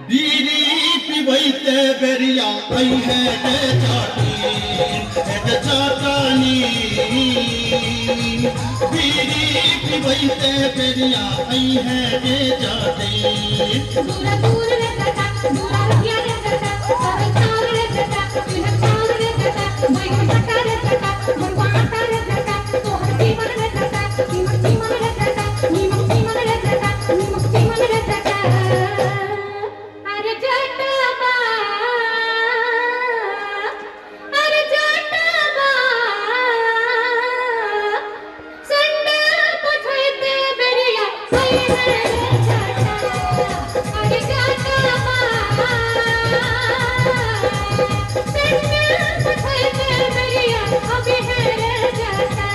बीड़ी पिबैते बेरिया आई है गे जाटी। हे गे जाटानी बीड़ी पिबैते बेरिया आई है गे जाटी। दूर दूर रे जटा दूर रहिया रे जटा सरल चाव रे जटा चूल्हा छाव रे जटा बैगन भाटा रे जटा मरुआ आटा रे जटा तोहर जीवन रे जटा नीमक तीमन रे जटा नीमक तीमन रे जटा नीमक तीमन रे जटा। अरे जटवा अरे जटवा संडा पछैते बेरिया आई रे जटा। अरे जटवा संडा पछैते बेरिया अभी है रे जटा।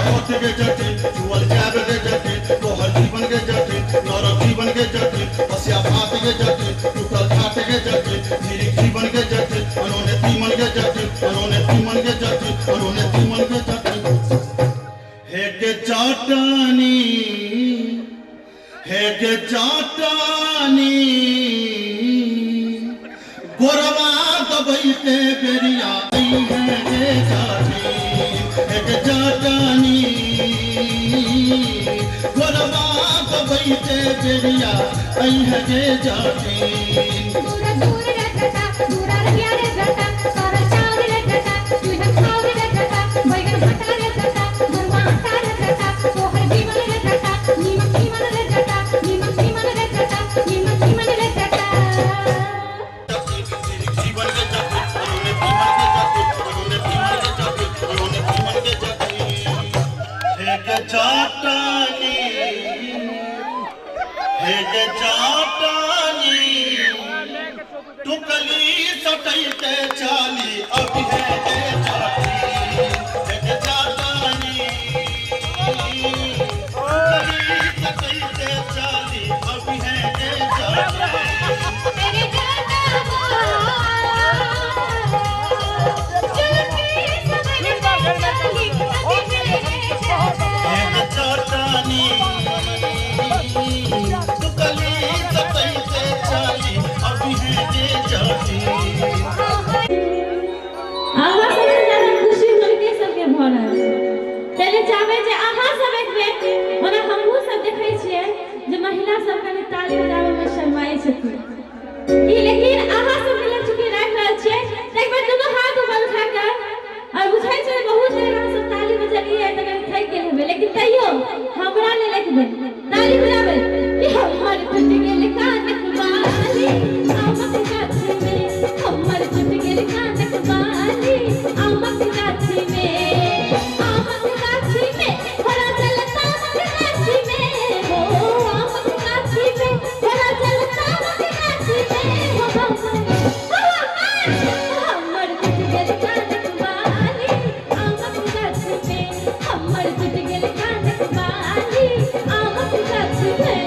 हट गे जटी चुअल जाब गे जटी तोहर जीवन गे जटी नरक जीवन गे जटी बसिया भात गे जटी टूटल खाट गे जटी धीर जीवन गे जटी अनोने तीमन गे जटी अनोने तीमन गे जटी अनोने तीमन गे जटी। हे गे जाटानी हे गे जाटानी गोरवा दबैते बेरिया है गे जाटी एक जाटानी गोरवा दबैते बेरिया है गे जाटी दूर दूर रखता दूरा रहिया रे जाटा सारा चाउर रे जाटा चूल्हा खाउर रे जाटा बैगन भटा रे जाटा गुरवा आटा रे जाटा तोहर जीवन रे जाटा नीमक जीवन रे जाटा नीमक जीवन रे जाटा नीमक जीवन रे जाटा। जीवन के जाटी उन्होंने जीवन के जाटी उन्होंने जीवन के जाटी उन्होंने जीवन के जाटी एक जाटानी एक जाटानी टुकली सटैते चाली अभी है गे जाटी एक जाटानी टुकली सटैते चाली अभी है गे जाटी। तेरे जाटा चुलकी सबर चाली अभी है जाटा एक जाटानी टुकली सटैते चाली अभी है गे जाटी। अहाँ सबके ज्यादा खुशी हुनके सबके भऽ रहल छै। ताहि चाहबै जे अहाँ सब एक बेर, ओना हमहूँ सब देखै छियै जे महिला सब कनि ताली बजाबैमे शर्माइ छथिन की, लेकिन अहाँ सबके लेल चूँकि राखि रहल छियै तऽ एक बेर दुनू हाथ ऊपर उठा कऽ, और बुझै छै बहुत देर अहाँ सब ताली बजेलियै तऽ कनि थाकि गेल हेबै, लेकिन तैयो हमरा लेल एक बेर ताली बजाबै कि हमर टूटि गेल कानक बाली आमक गाछी में, हमर टूटि गेल कानक बाली आमक गाछी में, आमक गाछी में थोड़ा चलता आमक गाछी में हो, आमक गाछी में थोड़ा चलता आमक गाछी में हो, हमर टूटि गेल कानक बाली आमक गाछी में, हमर टूटि गेल कानक बाली आमक गाछी में।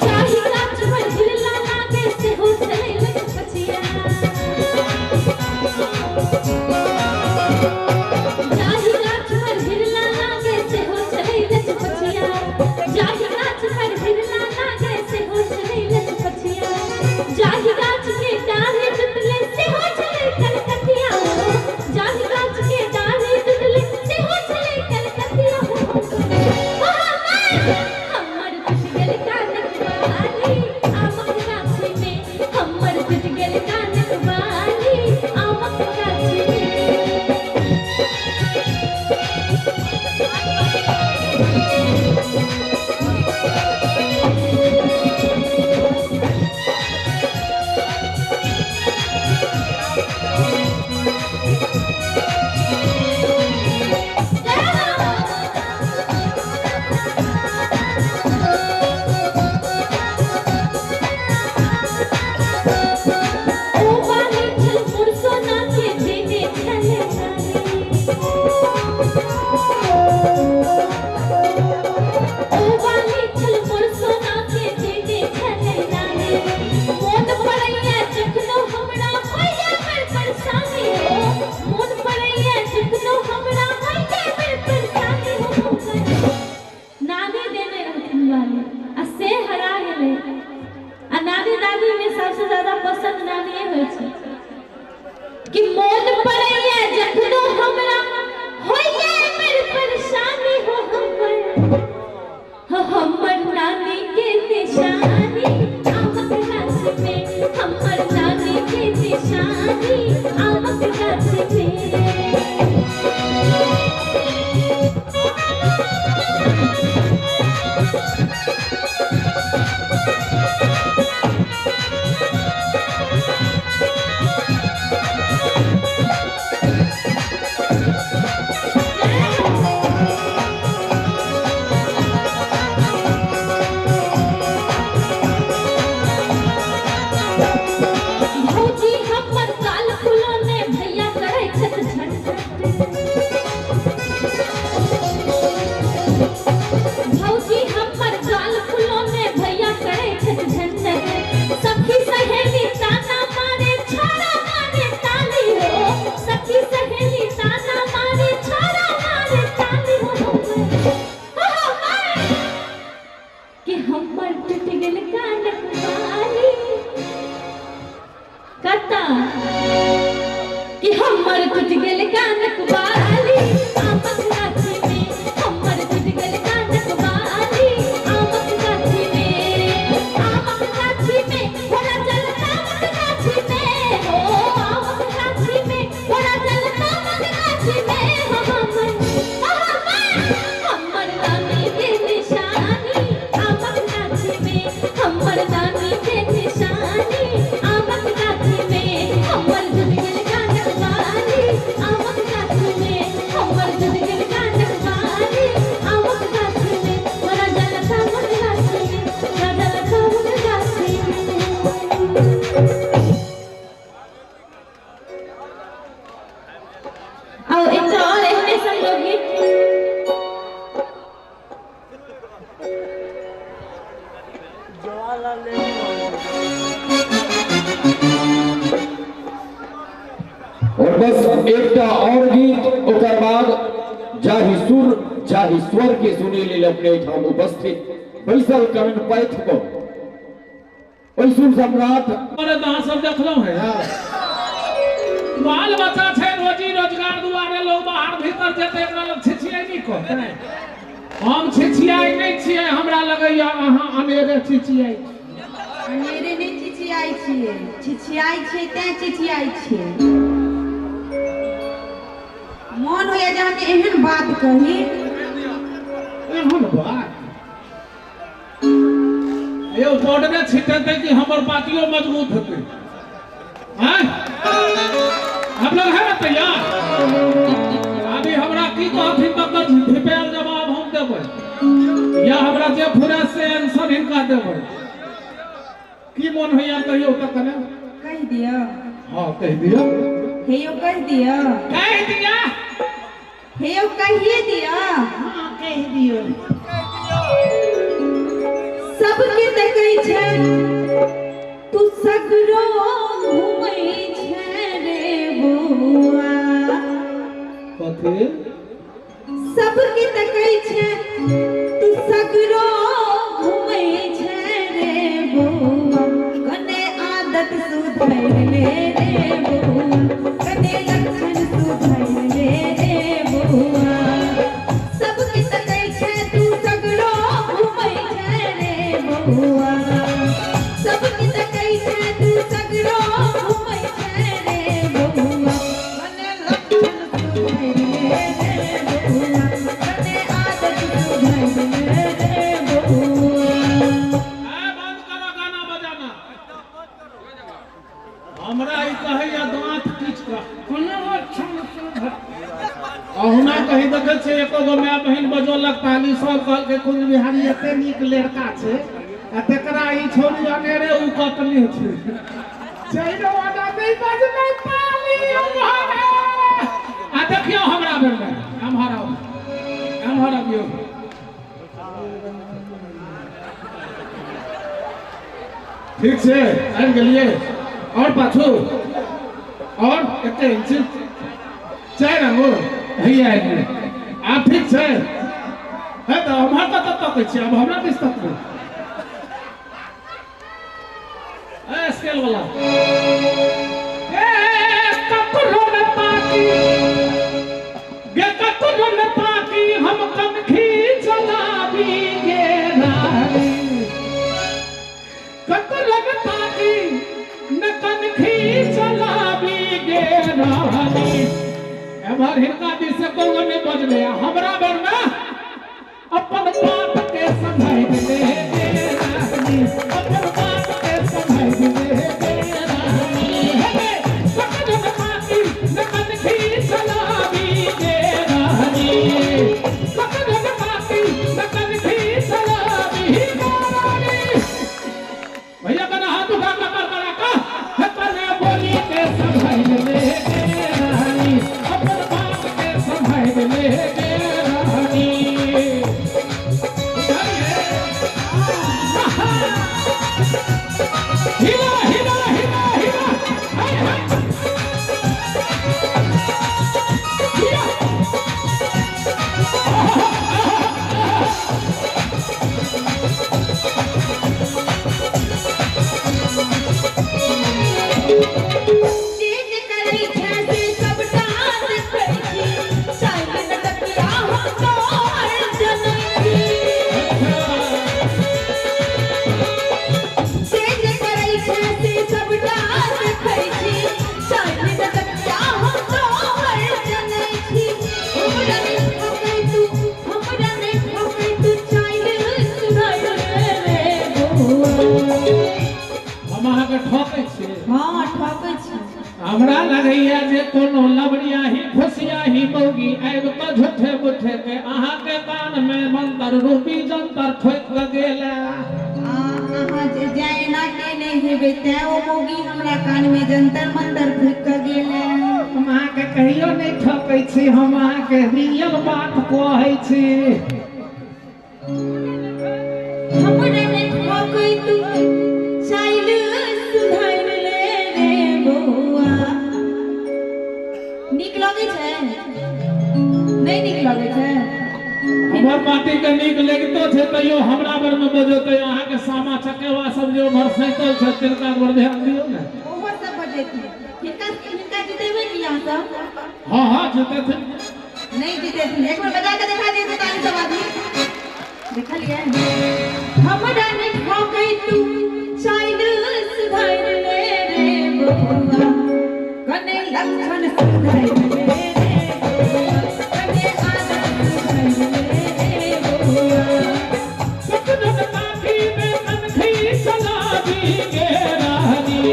जाहि गाछ पर झुलला लागे सेहो चलै लचपचिया, जाहि गाछ पर झुलला लागे सेहो चलै लचपचिया, जाहि गाछ पर झुलला लागे सेहो चलै लचपचिया, जाहि गाछ के डाढ़े टुटले सेहो चलै कलकतिया हो, जाहि गाछ के डाढ़े टुटले सेहो चलै कलकतिया हो, हमर टूटि गेल कानक बाली आमक गाछी में, हमर टूटि गेल कानक बाली आमक गाछी में। ओ बाली छल मोर सोना के देने छले नानी, ओ बाली छल मोर सोना के देने छले नानी, मोन पड़ैया जखनो हमरा होइया बड़ परेशानी हो, मोन पड़ैया जखनो हमरा होइया बड़ परेशानी हो। नानी देने रहथिन बाली आ से हरा गेलै, आ नानी दादी में सबसे ज्यादा पसंद नानीये होइ छै कि मोन पड़ैया जखनो हमरा होइया बड़ परेशानी हो, हमर हो हमर नानी के निशानी आमक गाछ में, हमर नानी के निशानी आमक गाछ में। Thank हमर टूट गेल कानक बाली आमक गाछी में, हमर टूट गेल कानक बाली आमक गाछी में, आमक गाछी में थोड़ा चल आमक गाछी में, हो आमक गाछी में थोड़ा चल आमक गाछी में, हो हमर नानी के निशानी आमक गाछी में, हमर नानी के निशानी आमक गाछी में, हमर टूट गेल कानक बाली आमक गाछी में, हमर टूट गेल कानक बाली आमक गाछी में, मोरा जल आमक गाछी में, मोरा जल आमक गाछी में। आओ एकटा और एहने सन लोकगीत। और बस एकटा और गीत ओकर बाद जाहि सुर जाहि स्वर के सुने लेल अपने एहिठाम उपस्थित बैसल करण पैथ को ओहि सुर सम्राट अरे अहाँ सब देखलहुँ है बाल बच्चा छै रोजी रोजगार दुआरे लोग बाहर भीतर जेतै एकरा लग छिछियाइ नहि कहतै। हम छिछियाइ नहि छियै, हमरा लगैया अहाँ अनेरे छिछियाइ छी। अनेरे नहि चिचियाइ छियै, चिचियाइ छियै तें चिचियाइ छियै। मोन होइया जे अहाँके एहन बात कही। एहन बात यौ पाउडरे छिटेतै कि हमर पार्टियो मजबूत हेतै? आँय हम लोग है ना तैयार? अभी हमरा की कहथिन तकर धिपेल जवाब हम देबै या हमरा जे फुरे से आंसर हिनका देबै। की मोन होइया कहियौ तऽ कने कहि दिअ। हाँ कहि दिअ। हे यौ कहि दिअ। कहि दिअ। हे यौ कहिए दिअ। हाँ कहि दियौ। सबके तकै छै तू सगरो घुमै छै रे बौआ। कथी? सबके तकै छै तू सगरो घुमै छै रे बौआ, कने आदत सुधरि ले रे बौआ, कने लक्षण सुधरि ले रे बौआ। सबके तकै छै तू सगरो घुमै छै रे बौआ, सबके तकै छै तू सगरो घुमै छै रे बौआ, कने लक्षण सुधरि ले रे बौआ, कने आदत सुधरि ले रे बौआ। ए बंद करो गाना बजाना। हमरा ई कहैया दाँत किच कऽ कोनो अहुना कहीं देखै छियै एको गो my बहिन बजौलक ताली, सब कहलकै कुंज बिहारी एते नीक लड़का छै आ तेकरा ई छोरी अनेरे उ कटने छै। चैनो आना नहि बजलै ताली एम्हर। आ देखियौ हमरा बेरमे एम्हर आउ, एम्हर अबियौ। ठीक छै आबि गेलियै? और पाछू और एते इंच 4 आंगुर हैया आबि गेलै। आब ठीक छै? है तऽ एम्हर कतऽ तकै छियै? आब हमरा दिस तकबै। ए स्केल वाला ए ककरो न ताकी गे, ककरो न ताकी हम कनखी चलाबी गे रानी, ककरो न ताकी न कनखी चलाबी गे रानी। एम्हर हिनका दिस से कोनो नहि बजलै, हमरा बेरमे अपन बात के सम्हारि ले गे रानी, अपन बात के सम्हारि ले गे रानी। हे ककरो न ताकी न कनखी चलाबी गे रानी, ककरो न ताकी न कनखी चलाबी गे रानी। भैया कना हाथ उठा कर करा का कने बोली के सम्हारि ले गे रानी, अपन बात के सम्हारि ले गे रानी। बुझलियै? हमरा लगैया जे कोनो लबरियाही फुसियाही मौगी आबि कऽ झूठे मुठे के अहाँके कान में मंतर रूपी जंतर ठोकि कऽ गेल। अहाँ जे जाय एना केने हेबै तैं ओ मौगी हमरा कान में जंतर मंतर फूकि कऽ गेल। हम अहाँके कहियो नहि ठकै छी, हम अहाँके रियल बात कहै छी। हमरा नहि ठकै तू चाइल सुधारि ले रे बौआ। नीक लगै छै? नहि नीक लगै छै? हमर माटी के नीक लगितो छै तैयो हमरा बर में बजौतै। अहाँके सामा चकेवा सब जे उम्हर सैतल छै तिनका पर ध्यान दियौ ने। ओहो सब बजेथिन। हिनका हिनका जितेबै की अहाँ सब? हाँ हाँ जितेथिन। नहीं जितेथिन। एक बार बजा के देखा दियौ तऽ ताली सब आदमी देखलियै। हमरा नहि ठकै तू चाइल सुधारि ले रे बौआ, कने लक्षण सुधारि ले रे बौआ, कने आदत सुधारि ले रे बौआ। काठी में कनखी चला दी गे रानी,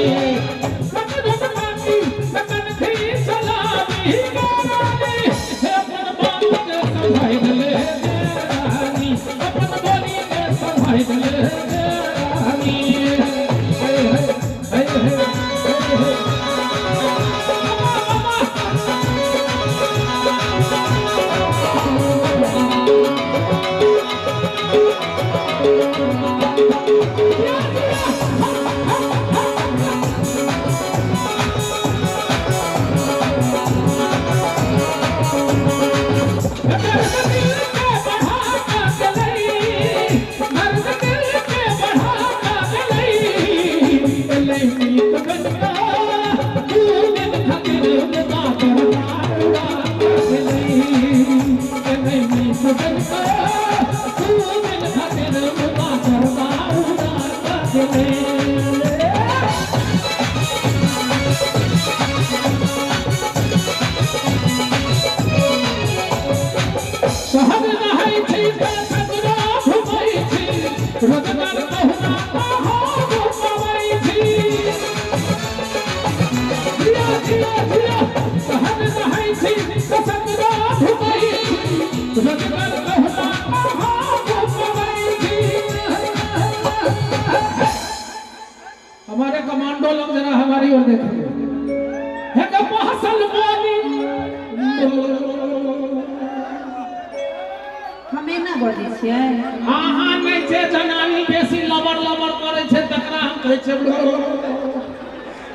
काठी में कनखी चला दी गे रानी, हे अपन बात के संभाल ले गे रानी, अपन बोली के संभाल ले गे रानी। हे हे हे हे शहर रहै छी सगरो घुमै छी, रोजगार कहुना कहाँ पबै छी। जिया जिया जिया। शहर रहै छी सगरो घुमै छी, रोजगार कहुना कहाँ पबै छी। हमारे कमांडो लोग जरा हमारी ओर देखेंगे। है कि महसल बोली। हम एना बजै छियै? अहाँ नहि छै जनानी बेसी लबर लबर करै छै तकरा हम कहै छियै।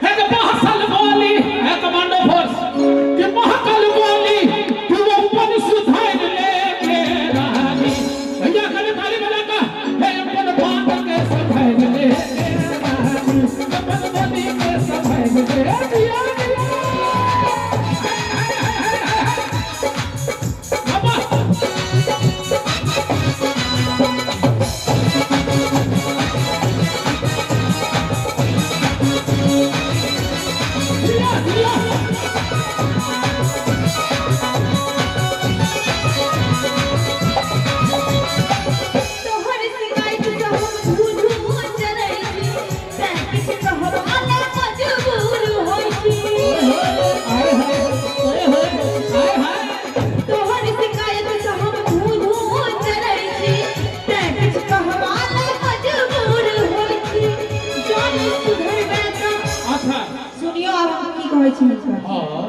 हे के बहसल बोली, हे कमांडो फोर्स कि महकल बोली तू अपन सुधार ले गे रानी। भैया कने ताली बजा का। हे अपन बात के सुधार ले गे रानी, अपन बोली के सुधार ले। जिया जिया। बाबा। जिया जिया। तोहर शिकायत से हम झूझू चलै छी, तैं किछु कहबा ले मजबूर होइ छी। आय हाय ओए होए आय हाय। तोहर शिकायत से हम झूझू चलै छी, तैं किछु कहबा ले मजबूर होइ छी। जौं सुधरबै तऽ अच्छा। सुनियो आब हम की कहै छी हुनका। हाँ।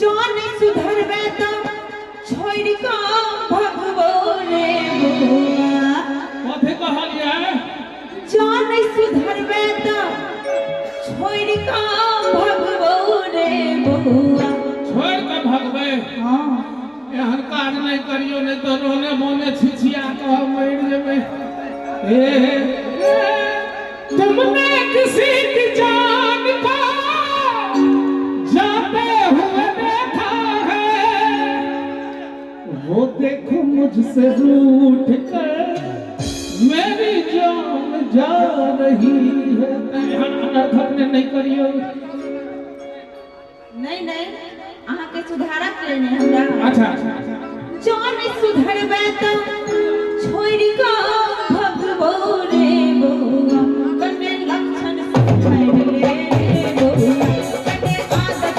जौं नहि सुधरबै तऽ छोड़ि कऽ भगबो रे बौआ। कथी कहलियै? जौं नहि सुधरबै तऽ छोड़ि कऽ भगबो रे बौआ। छोड़ि कऽ भगबै? हाँ। एहन काज नहि करियौ, नहि तऽ रोने मोने छिछिया कऽ हम मरि जेबै। हे हे, तुमने किसी की जान को जाते हुए देखा है, वो देखो मुझसे रूठ कर मेरी जान जा रही है। एहन अनर्थ अपने नहीं करियौ। नहि नहि, अहाँके सुधारक लेल ने हमरा। अच्छा। जौं नहि सुधरबै तऽ छोड़ि कऽ भगबो रे बौआ, कने लक्षण सुधरि ले रे बौआ, कने आदत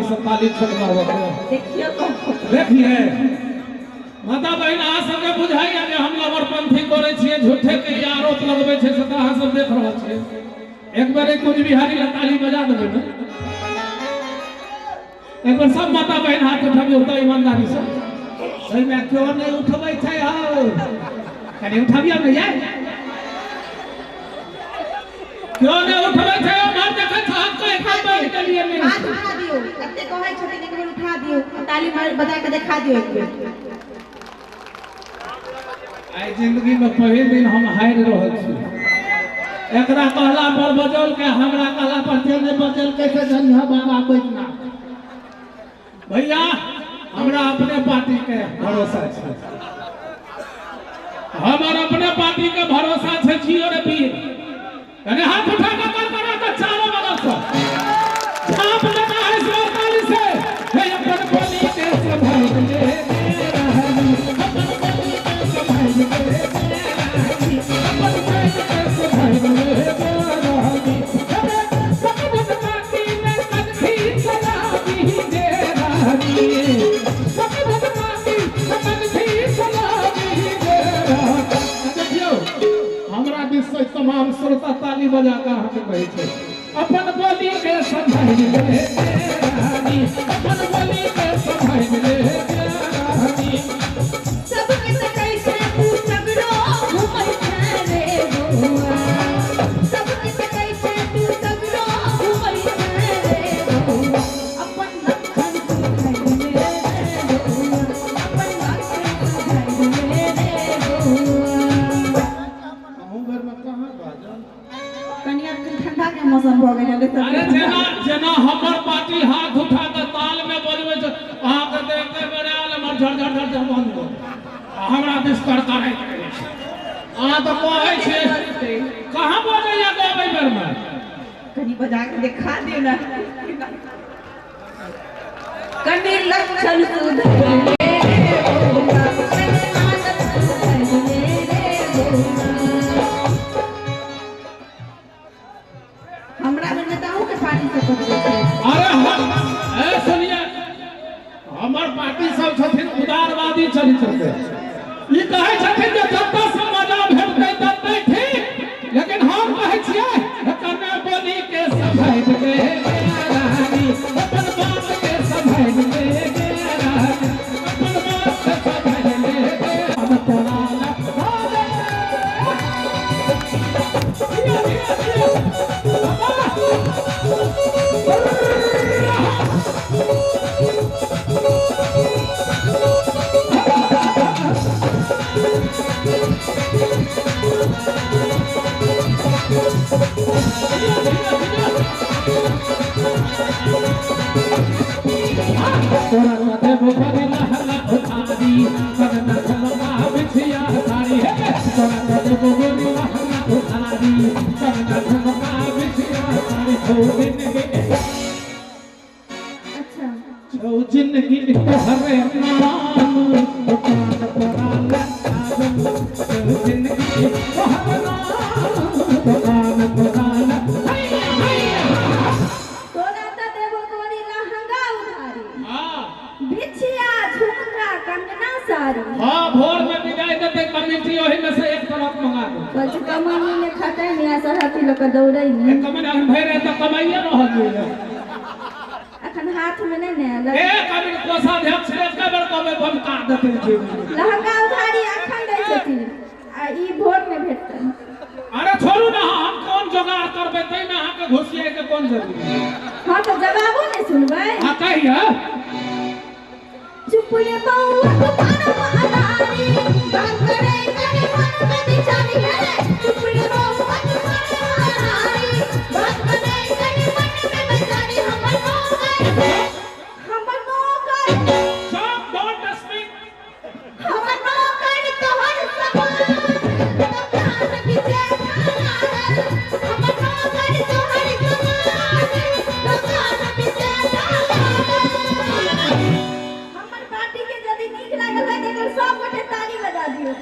से ताली ठोकबाबऽ के। देखियो तो देखिए माता बहिन अहाँ सबके बुझाइया जे हम लवरपंथी करै छियै, झूठे के ई आरोप लगबै छै, से तऽ अहाँ सब देख रहल छियै। एक बेर कुंज बिहारी ला ताली बजा देबै ने, एक बेर सब माता बहिन हाथ उठबियौ तऽ ईमानदारी से। एहिमे केओ नहि उठबै छै हौ, कनि उठबियौ ने यार, केओ नहि उठबै छै। उम्हर देखै छहक तऽ एखन बढ़ि गेलियै नहि। हाथ उठा दियौ, एते कहै छथिन एक बेर उठा दियौ, ताली मारि बजा के देखा दियौ एक बेर। आइ जिंदगी में पहिल दिन हम हारि रहल छी। एकरा कहला पर बजौलकै, हमरा कहला पर जे नहि बजौलकै से जनिहा बाबा बैजनाथ। भैया हमरा अपने पार्टी के भरोसा छै, हमर अपने पार्टी के भरोसा छै। जियो रे वीर, कने हाथ उठा के कर करा के चारों बगल से झाप लेना है इस बार ताली से। हे अपन बोली के संभाल ले रहनी, अपन बोली के संभाल ले रहनी, अपन बोली के संभाल ले रहनी। अरे सब भगवानी में कनखी चलावी दे रहनी, सब भगवानी में कनखी चलावी दे रहनी। देखियौ हमरा दिस से तमाम श्रोता ताली बजा के अहाँके कहै छै अपन बोली के संभाल ले रहनी, अपन बोली के संभाल ले रहनी। सबके सकै छै तू सगरो घुमै छै रे बौआ, सबके सकै छै तू सगरो घुमै छै रे बौआ, अपन लक्षण सुधरि ले रे बौआ, अपन लक्षण सुधरि ले रे बौआ। अहूँ बेरमे कहाँ बाजल? कनि अखन ठंडा के मौसम भऽ गेल है। अरे जेना जेना हमर पार्टी हाथ उठा के ताल में बजबै छै, अहाँके देख के बेर आयल हमर झर झर झर झर बंद भऽ गेल। आ हमरा दिस करकराइत रहै छै। अहाँ तऽ कहै छियै कहाँ बजैया गबै बेरमे? कनि बजा के देखा दियौ ने। कनि लक्षण सुधरि ले रे बौआ, कनि आदत सुधरि ले रे बौआ। हमरा बेरमे तऽ अहूँके पार्टी से बजबै छै। अरे हम ए सुनिए, हमर पार्टी सब छथिन उदारवादी चरित्र के। ई कहै छथिन जे जतऽ से मजा भेटतै ततै ठीक, लेकिन हम कहै छियै कने बोली के संभाल ले रानी, अपन बात के संभाल ले रानी, अपन बात के संभाल ले हम तोरा ला। तोरा देव बड़ी लहला उधारी, करना झलका बिछिया साड़ी है। तोरा देव बड़ी लहला उधारी, करना झलका बिछिया साड़ी। छौ जिंदगी, अच्छा छौ जिंदगी तोहरे नाम, दुकान तोरा लगा। छौ जिंदगी तोहरे नाम, दुकान तोरा लगा। तोरा तऽ देबो गोरी लहंगा उधारी, हाँ बिछिया झुमका कंगना साड़ी। हाँ भोर में विदाई देते कमेटी ओही में से एक तरफ मंगा दो। कहै कमानी ने खतै ने आ सरहती लऽ कऽ दौड़ै ने। एक कमेटी अखन भरि राति तऽ कमाइए रहल छै। अखन हाथ में नहि ने आयल। ए कमेटी कोषाध्यक्ष रे के बेर कहबै बमका देतै जे। लहंगा उधारी अखन दै छथिन आ ई भोर में भेटतनि। अरे छोड़ू ना, हम कोन जोगाड़ करबै ताहिमे अहाँके घुसियाए के कोन जरूरी है? हाँ तऽ जवाबो नहि सुनबै। हाँ कहिए। चुप रे बौआ तू पारम अदारी, बात करे करे मन में बिचारी करे। चुप रे बौआ तू पारम अदारी, बात करे करे मन में बिचारी। हमर नौकर, हमर नौकर, स्टॉप, don't speak. हमर नौकर तोहर समान, दुकान बिचे खाना है। हमर नौकर तोहर समान, दुकान बिचे खाना है। हमर पार्टी के यदि नीक लागल है तऽ एकर सब गोटे ताली बजा दियौ।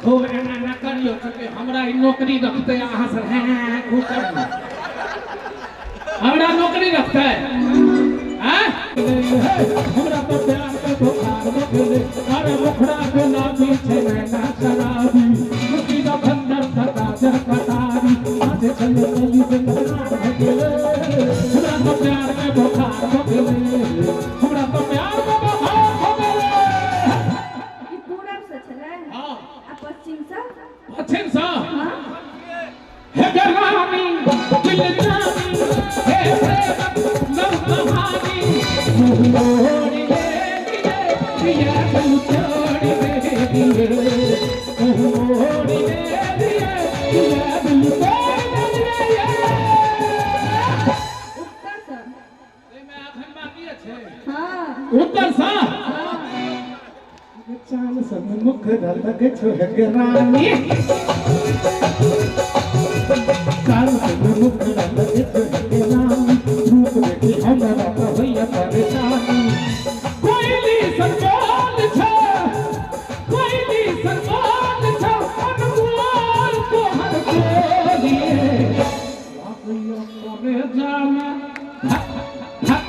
खूब एना न करियौ, चूँकि हमरा ई नौकरी रखतै अहाँ सब हैं हैं हैं खूब करियौ। हमरा नौकरी रखतै। गेलै हे हमरा तो प्यार के बुखार भ गेलै अरे मुखड़ा गुलाबी छै नैना शराबी नुकीला खंजर धका जा कटारी आज चले चली से करार भ गेलै हमरा तो प्यार के बुखार भ गेलै हमरा तो प्यार के बुखार भ गेलै। ई पूरब से छलै? हां। आ पश्चिम से? पश्चिम से हे जवानी दिल जानी हे प्रेम नव कहानी मोड़ ले दिया दिल छोड़ दे दिए मोड़ ले दिया दिल छोड़ दे दिए। उत्तर से? एमे अखन बाकी छै। हां। उत्तर से चांद सब मुख लग छोड़ रानी चांद सब मुख लग छोड़ रानी रूप देखी हमरा तो होइया परेशानी कोइली सरबोल छ कोइली सरबोल छ अनमोल तोहर बोली लागैया करे जामे धक धक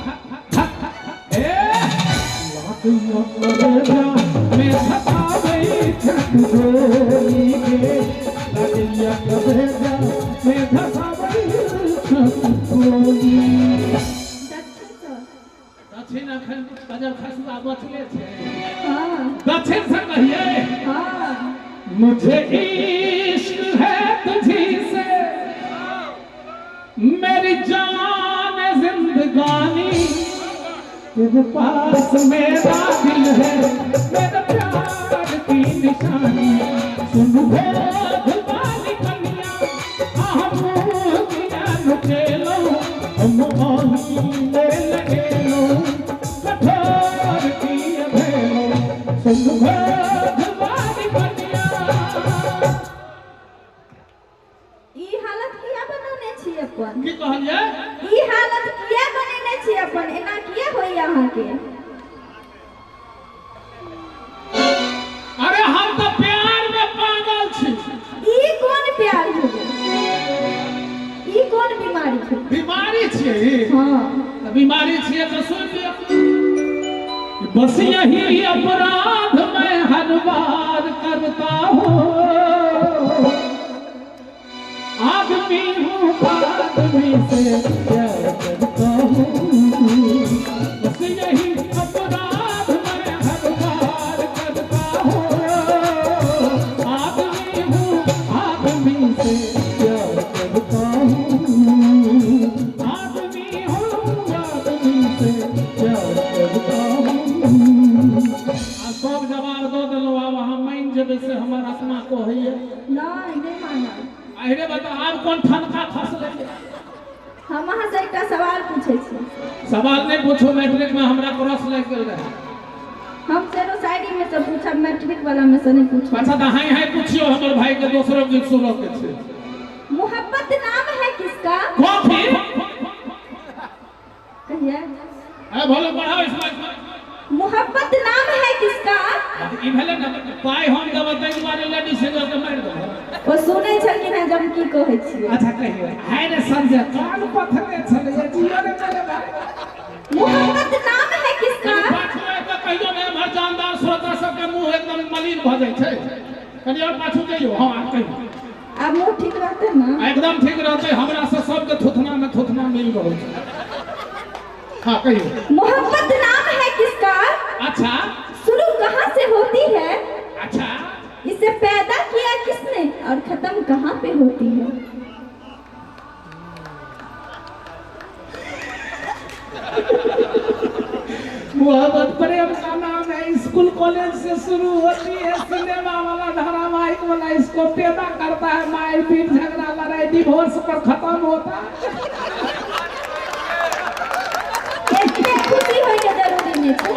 धक ए लागैया करे जामे धकाबै छक गोली के लागैया करे जामे धकाबै छक गोली। दक्षिण से? दक्षिण अखन बजर खसुआ बचले छै। हां। दक्षिण से कहिए। हां। मुझे इश्क है तुझी से मेरी जान जिंदगानी तेरे पास मेरा दिल है मेरे प्यार की निशानी सुन भोग वाली कन्या हम लुटेलो हम ले लगेलो कठोर की भेलो सुन भोग वाली कन्या। ई हालत किया बनौने छी अपन? की कहलियै? ई हालत किया बनेने छी अपन? एना किया होइया अहाँके? अरे हम तो प्यार में पागल छी। ई कोन प्यार भेलै? ई कोन बीमारी भेलै? बीमारी छियै। हां। तऽ बीमारी छियै तऽ सुनि लिअ बस यही अपराध मैं हर बार करता हूँ आदमी हूँ आदमी से प्यार करता हूँ बस यही अपराध मैं हर बार करता हूँ आदमी हूँ आदमी से प्यार करता हूँ आदमी हूँ आदमी से प्यार करता हूँ। आ सब जवाब दऽ देलहुँ आब अहाँ मानि जेबै से हमर आत्मा कहैया। नहि नहि मानब। अरे बता आब कोन ठनका खसलै? हम अहाँ से एकटा सवाल पूछै छी। सवाल नहि पूछू मैट्रिक में हमरा क्रॉस लागि गेल रहे। हम शेरो शायरी में से पूछब मैट्रिक वाला में से नहीं पूछब। अच्छा तऽ हाई हाई पूछियो हमर भाई के दोसरो गीत सुनऽ के छै। मोहब्बत नाम है किसका? कॉफी कहिए। अरे भोले बढ़ाओ इसमें। मोहब्बत नाम है किसका? ई भेलै ने पाइ हम देबै ताहि दुआरे लेडीज सिंगर के मारि देबै। ओ सुनै छलखिन हेँ जब की कहै छियै। अच्छा कहियो। हाय रे संजय कान पथने छलैया जियो रे चले भाई। मोहब्बत नाम है किसका? पाछू आबि कऽ कहियो ने एम्हर जानदार श्रोता सबके मुँह एकदम मलिन भऽ जाइ छै। कनि और पाछू जइयो। हाँ आब कहियो। आब मुँह ठीक रहतै ने? एकदम ठीक रहतै हमरा से सबके थुथना में थुथना मिल रहल छै। हाँ कहियो। मोहब्बत नाम है किसका? अच्छा। शुरू कहाँ से होती है? अच्छा। इसे पैदा किया किसने और खत्म कहाँ पे होती है? मोहब्बत प्रेम का नाम है स्कूल कॉलेज से शुरू होती है सिनेमा वाला धारावाहिक वाला इसको पैदा करता है मार पीट झगड़ा लड़ाई डिवोर्स पर खत्म होता है। एते खुशी होय के जरूरी नहीं छै।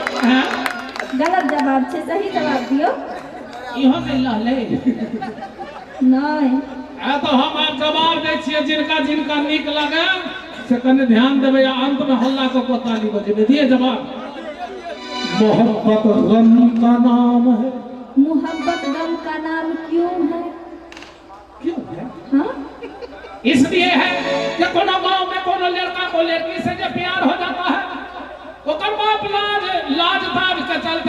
गलत जवाब छै सही जवाब दियो। इहो नहि लहलै? नहि। आ तो हम आब जवाब दै छियै जिनका जिनका नीक लगे से कने ध्यान देबै आ अंत में हल्ला कऽ कऽ ताली बजेबै। दिए जवाब। मोहब्बत गम का नाम है। मोहब्बत गम का नाम क्यों है? क्यों है? हाँ? इसलिए है कि कोनो गांव में कोनो लड़का को लड़की से जब प्यार हो जाता है ओकर बाप लाख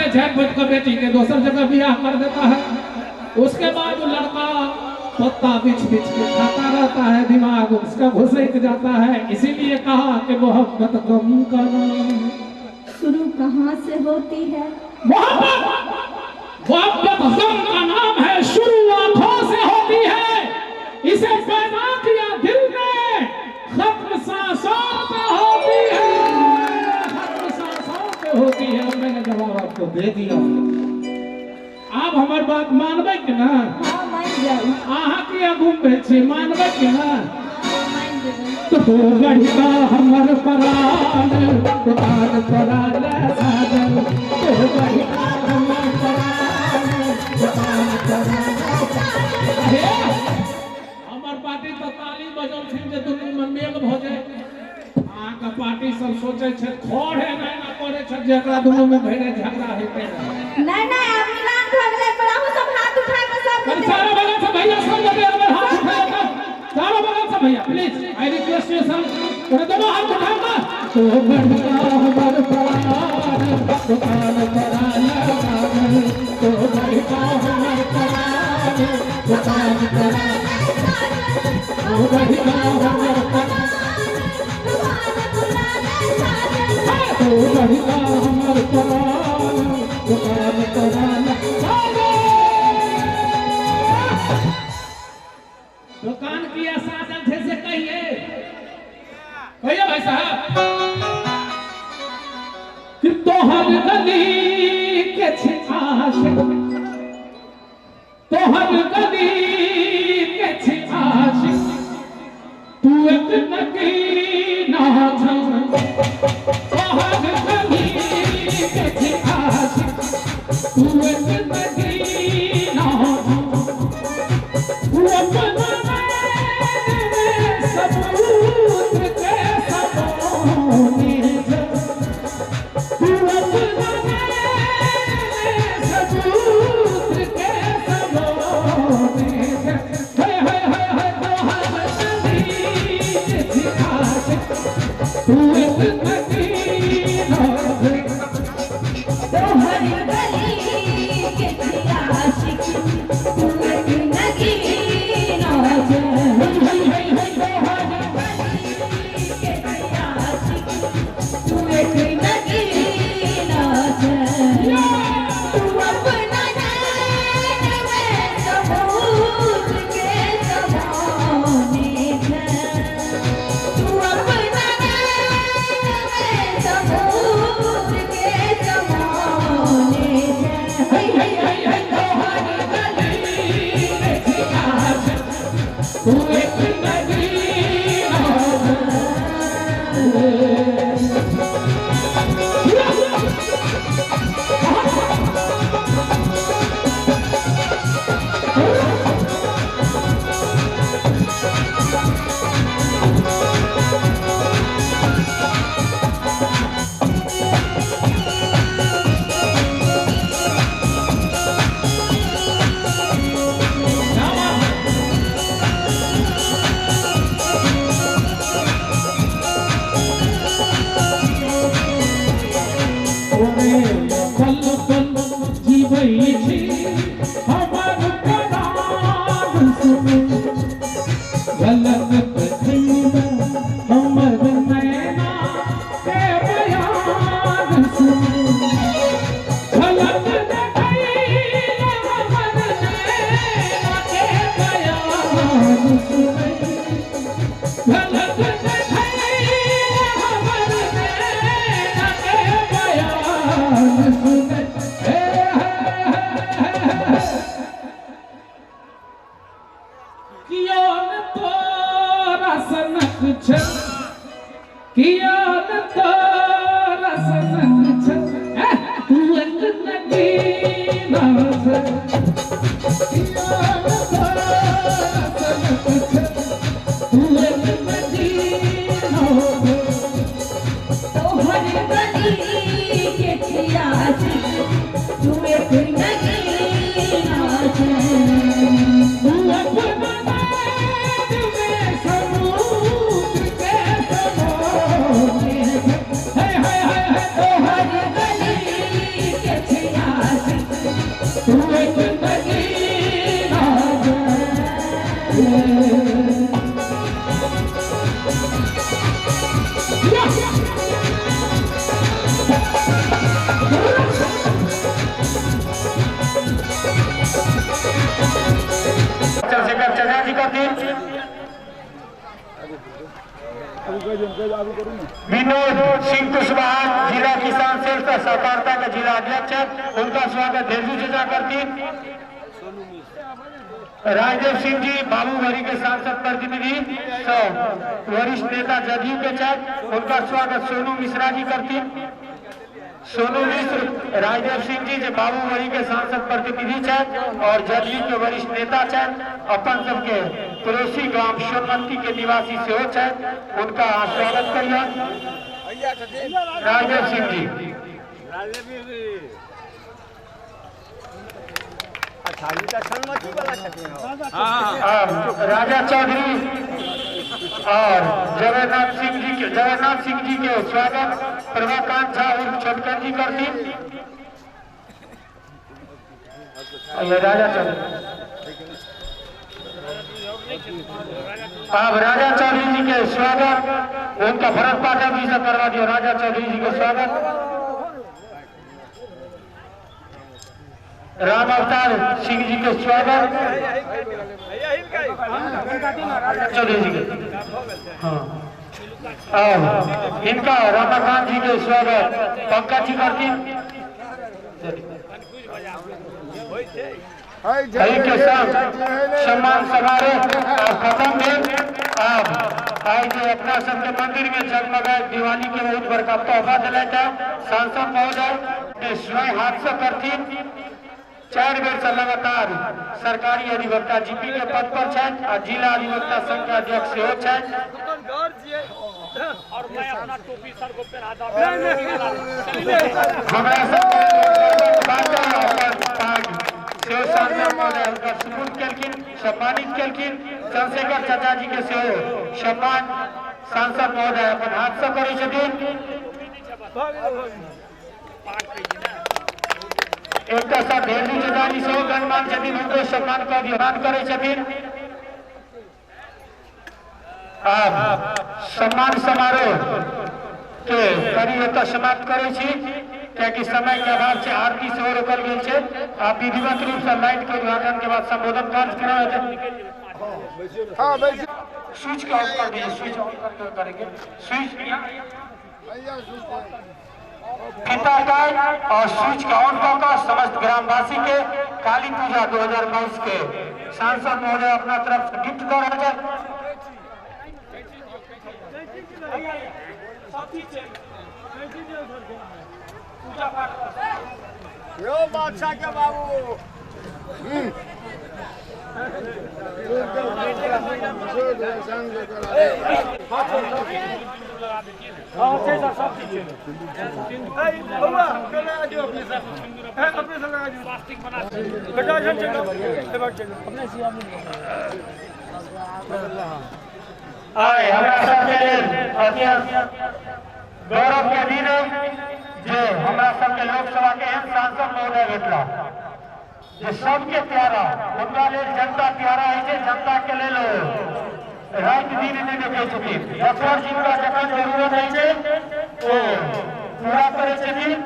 है झाँक बच कर बेटी के दोसर जगह ब्याह कर देता है। उसके बाद वो लड़का पत्ता बिछ बिछ के खाता रहता है, दिमाग उसका घुसक जाता है। इसीलिए कहा कि मोहब्बत गम का नाम। शुरू कहाँ से होती है मोहब्बत? मोहब्बत गम का नाम है, शुरू आंखों से होती है। इसे पैदा किया दिल ने, खत्म सांसों पे होती है, खत्म सांसों पे होती है। और मैंने जवाब आपको दे दिया। आप हमार बात मानबै कि ना? हाँ मान जाओ। अहाँ किया घूमबै छी, मानबै कि ना? मान जेबै। तो गढ़िका हमर परान दुकान परान साजन, तो गढ़िका हमर परान दुकान परान साजन। हमर पार्टी तो ताली बजौलथिन जे दुनू में मेल भऽ जाय। अहाँके पार्टी सब सोचै छै खर है ना ना करे छै जे एकरा दुनू में भरि झगड़ा हेतै। नहीं नहीं अब मिलान भऽ गेलै, पर अहूँ सब हाथ उठा के सब चारों बगल से भैया सब लगे हमर हाथ उठा के, चारों बगल से भैया please I request you sir, थोड़ा दोनों हाथ उठा के। तो बढ़िया हमर परान दुकान परान साजन, तो बढ़िया हमर परान दुकान परान साजन, तो बढ़िया हमर परान तो बढ़िया हमर परान दुकान परान साजन। दुकान किया साजन थे से कहिए, कहिए भाई साहब कि तोहर गली के छे आशिक, तोहर गली के छे आशिक, तू एक नगीना छौ, तोहर गली के छे आशिक, तू एक नगीना छौ, तू अपना सबूत के सबोनी छौ, तू अपना सबूत के सबोनी छौ। हे हे हे हे तोहर गली के छे आशिक, तू एक विनोद सिंह कुशवाहा जिला किसान सेल का सहकारिता के जिला अध्यक्ष, उनका स्वागत धेजू चचा करती। राजदेव सिंह जी बाबूबरी के सांसद प्रतिनिधि सब वरिष्ठ नेता जदयू के छथि, उनका स्वागत सोनू मिश्रा जी करती। सोनू मिश्र राजदेव सिंह जी जे बाबूबरी के सांसद प्रतिनिधि छथि और जदयू के वरिष्ठ नेता छथि, अपन सबके पड़ोसी गांव सोनमती के निवासी सेहो छथि, उनका स्वागत करियन राजदेव सिंह जी। राजा चौधरी और जगन्नाथ सिंह जी के स्वागत प्रभाकांत झा उर्फ छोटकन जी करती। राजा चौधरी, अब राजा चौधरी जी के स्वागत उनका भरत पाठक जी से करवा दियो। राजा चौधरी जी के स्वागत राम अवतार सिंह जी के स्वागत चौधरी जी के, हाँ, और इनका रमाकांत जी के स्वागत पंकज जी करती। के संग सम्मान समारोह खत्म भेल। अब आई जे अपना सबके मंदिर में जगमगाए दिवाली के बहुत बड़का तोहफा दिलथि सांसद महोदय स्वयं हाथ से करथिन। 4 बेर से लगातार सरकारी अधिवक्ता जीपी के पद पर छथि आ जिला अधिवक्ता संघ के अध्यक्ष सेहो छथि। हमरा सब सांसद महोदय हुनकर सुपुर्द केलखिन, सम्मानित केलखिन। चंद्रशेखर चाचा जी के सेहो सम्मान सांसद महोदय अपन हाथ से करै छथिन। एकटा साथ भेजू चाचा जी सेहो गणमान्य छथिन, हुनको सम्मान कऽ दियौ करै छथिन। आब सम्मान समारोह के करी एतऽ समाप्त करै छी, कियाकि समय के अभाव छै, आरती सेहो रोकल गेल छै। आ विधिवत रूप से लाइट के उद्घाटन के बाद संबोधन कार्यक्रम स्विच के ऑफ कर दीजिए, स्विच ऑन करके करेंगे। स्विच फीता काट और स्विच के ऑन कर समस्त ग्रामवासी के काली पूजा 2022 के सांसद महोदय अपना तरफ से गिफ्ट दऽ रहल छथि। यो बादशाह के बाबू आइ हमरा सबके लेल अत्यंत गौरव के दिन जे हमरा सबके लोकसभा के एहन सांसद महोदय भेटला जे सबके प्यारा, हुनका लेल जनता प्यारा होइ छै, जनता के लेल राति दिन नहि देखै छथिन, जकर जिनका जखन जरूरत होइ छै ओ पूरा करै छथिन।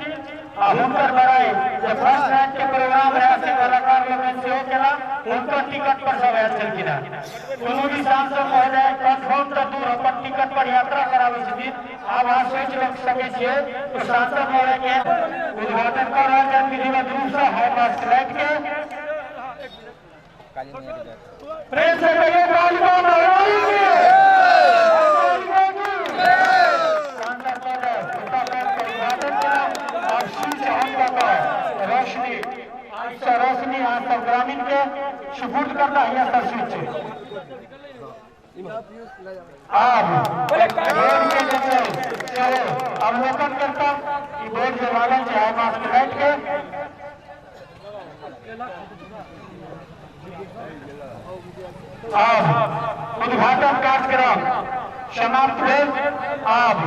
आ हुनकर बड़ाई जे फर्स्ट नाइट के प्रोग्राम रहै से कलाकार लोकनि सेहो केला, हुनकर टिकट पर सब आयल छलखिन हेँ। कोनो भी सांसद महोदय कन्फर्म तऽ दूर अपन टिकट पर यात्रा कराबै छथिन। आब अहाँ सोचि सकै छियै तो सांसद महोदय के उद्घाटन कऽ रहल छथि विधिवत रूप से हाई मास्क लाइट के। प्रेम से कहिए कालिका महारानी की। सांसद महोदय उद्घाटन केला और स्विच ऑन कऽ कऽ रोशनी से रोशनी अहाँ सब ग्रामीण के सुपुर्द करता है। सर स्विच आब अवलोकन करता ई बोर्ड जे लागल छै हाई मास्क लाइट के। आब उद्घाटन कार्यक्रम समाप्त भेल। आब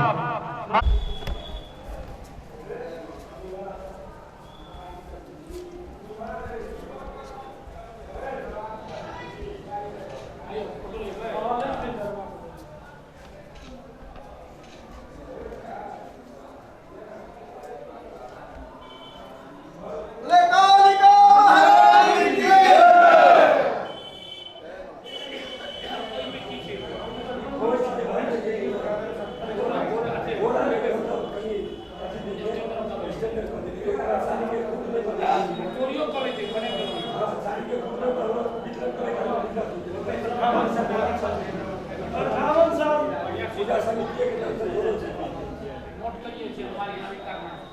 करना है।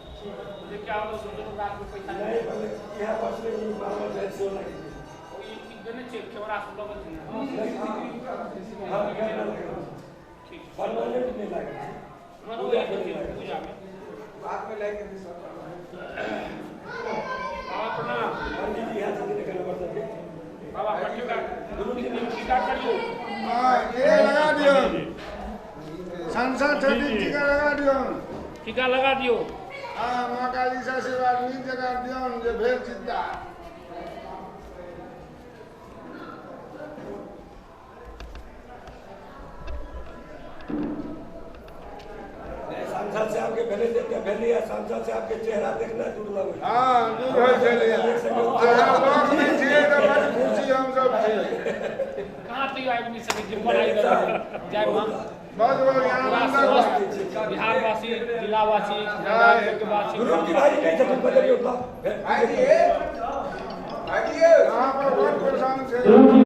मुझे क्या होगा दोनों रात में पैसा नहीं पहले यहां बस में ई मामला जाए सो लगे ओ ई देने छे कैमरा से लगल छै। हां कैमरा लगल ठीक परमानेंट नहीं लागल मनो पूजा में बाद में लाके भी सब बाबा प्रणाम। पंडित जी हाथ से करना पड़ता है बाबा टीका दोनों टीका करियो। हां ये लगा दियो संसद छठी टीका लगा दियो टीका लगा दियो। हां मां काली से आशीर्वाद नीक जगह दियो जे भेल चिंता। सांसद से आपके भेले भेलिया सांसद से आपके चेहरा देखना दुर्लभ है। हां दूर होय छलिया अहाँ लोग नहीं छियै तऽ बड़ खुशी हम सब छियै। कहां तैयो आदमी सब जे पढ़ाई जय मां बहुत बढ़िया बिहारवासी जिलावासी वासी गुरु की भाई नहीं छथिन बदलियो भाई जी भाई जी अहाँ पर बड़ परेशान छै।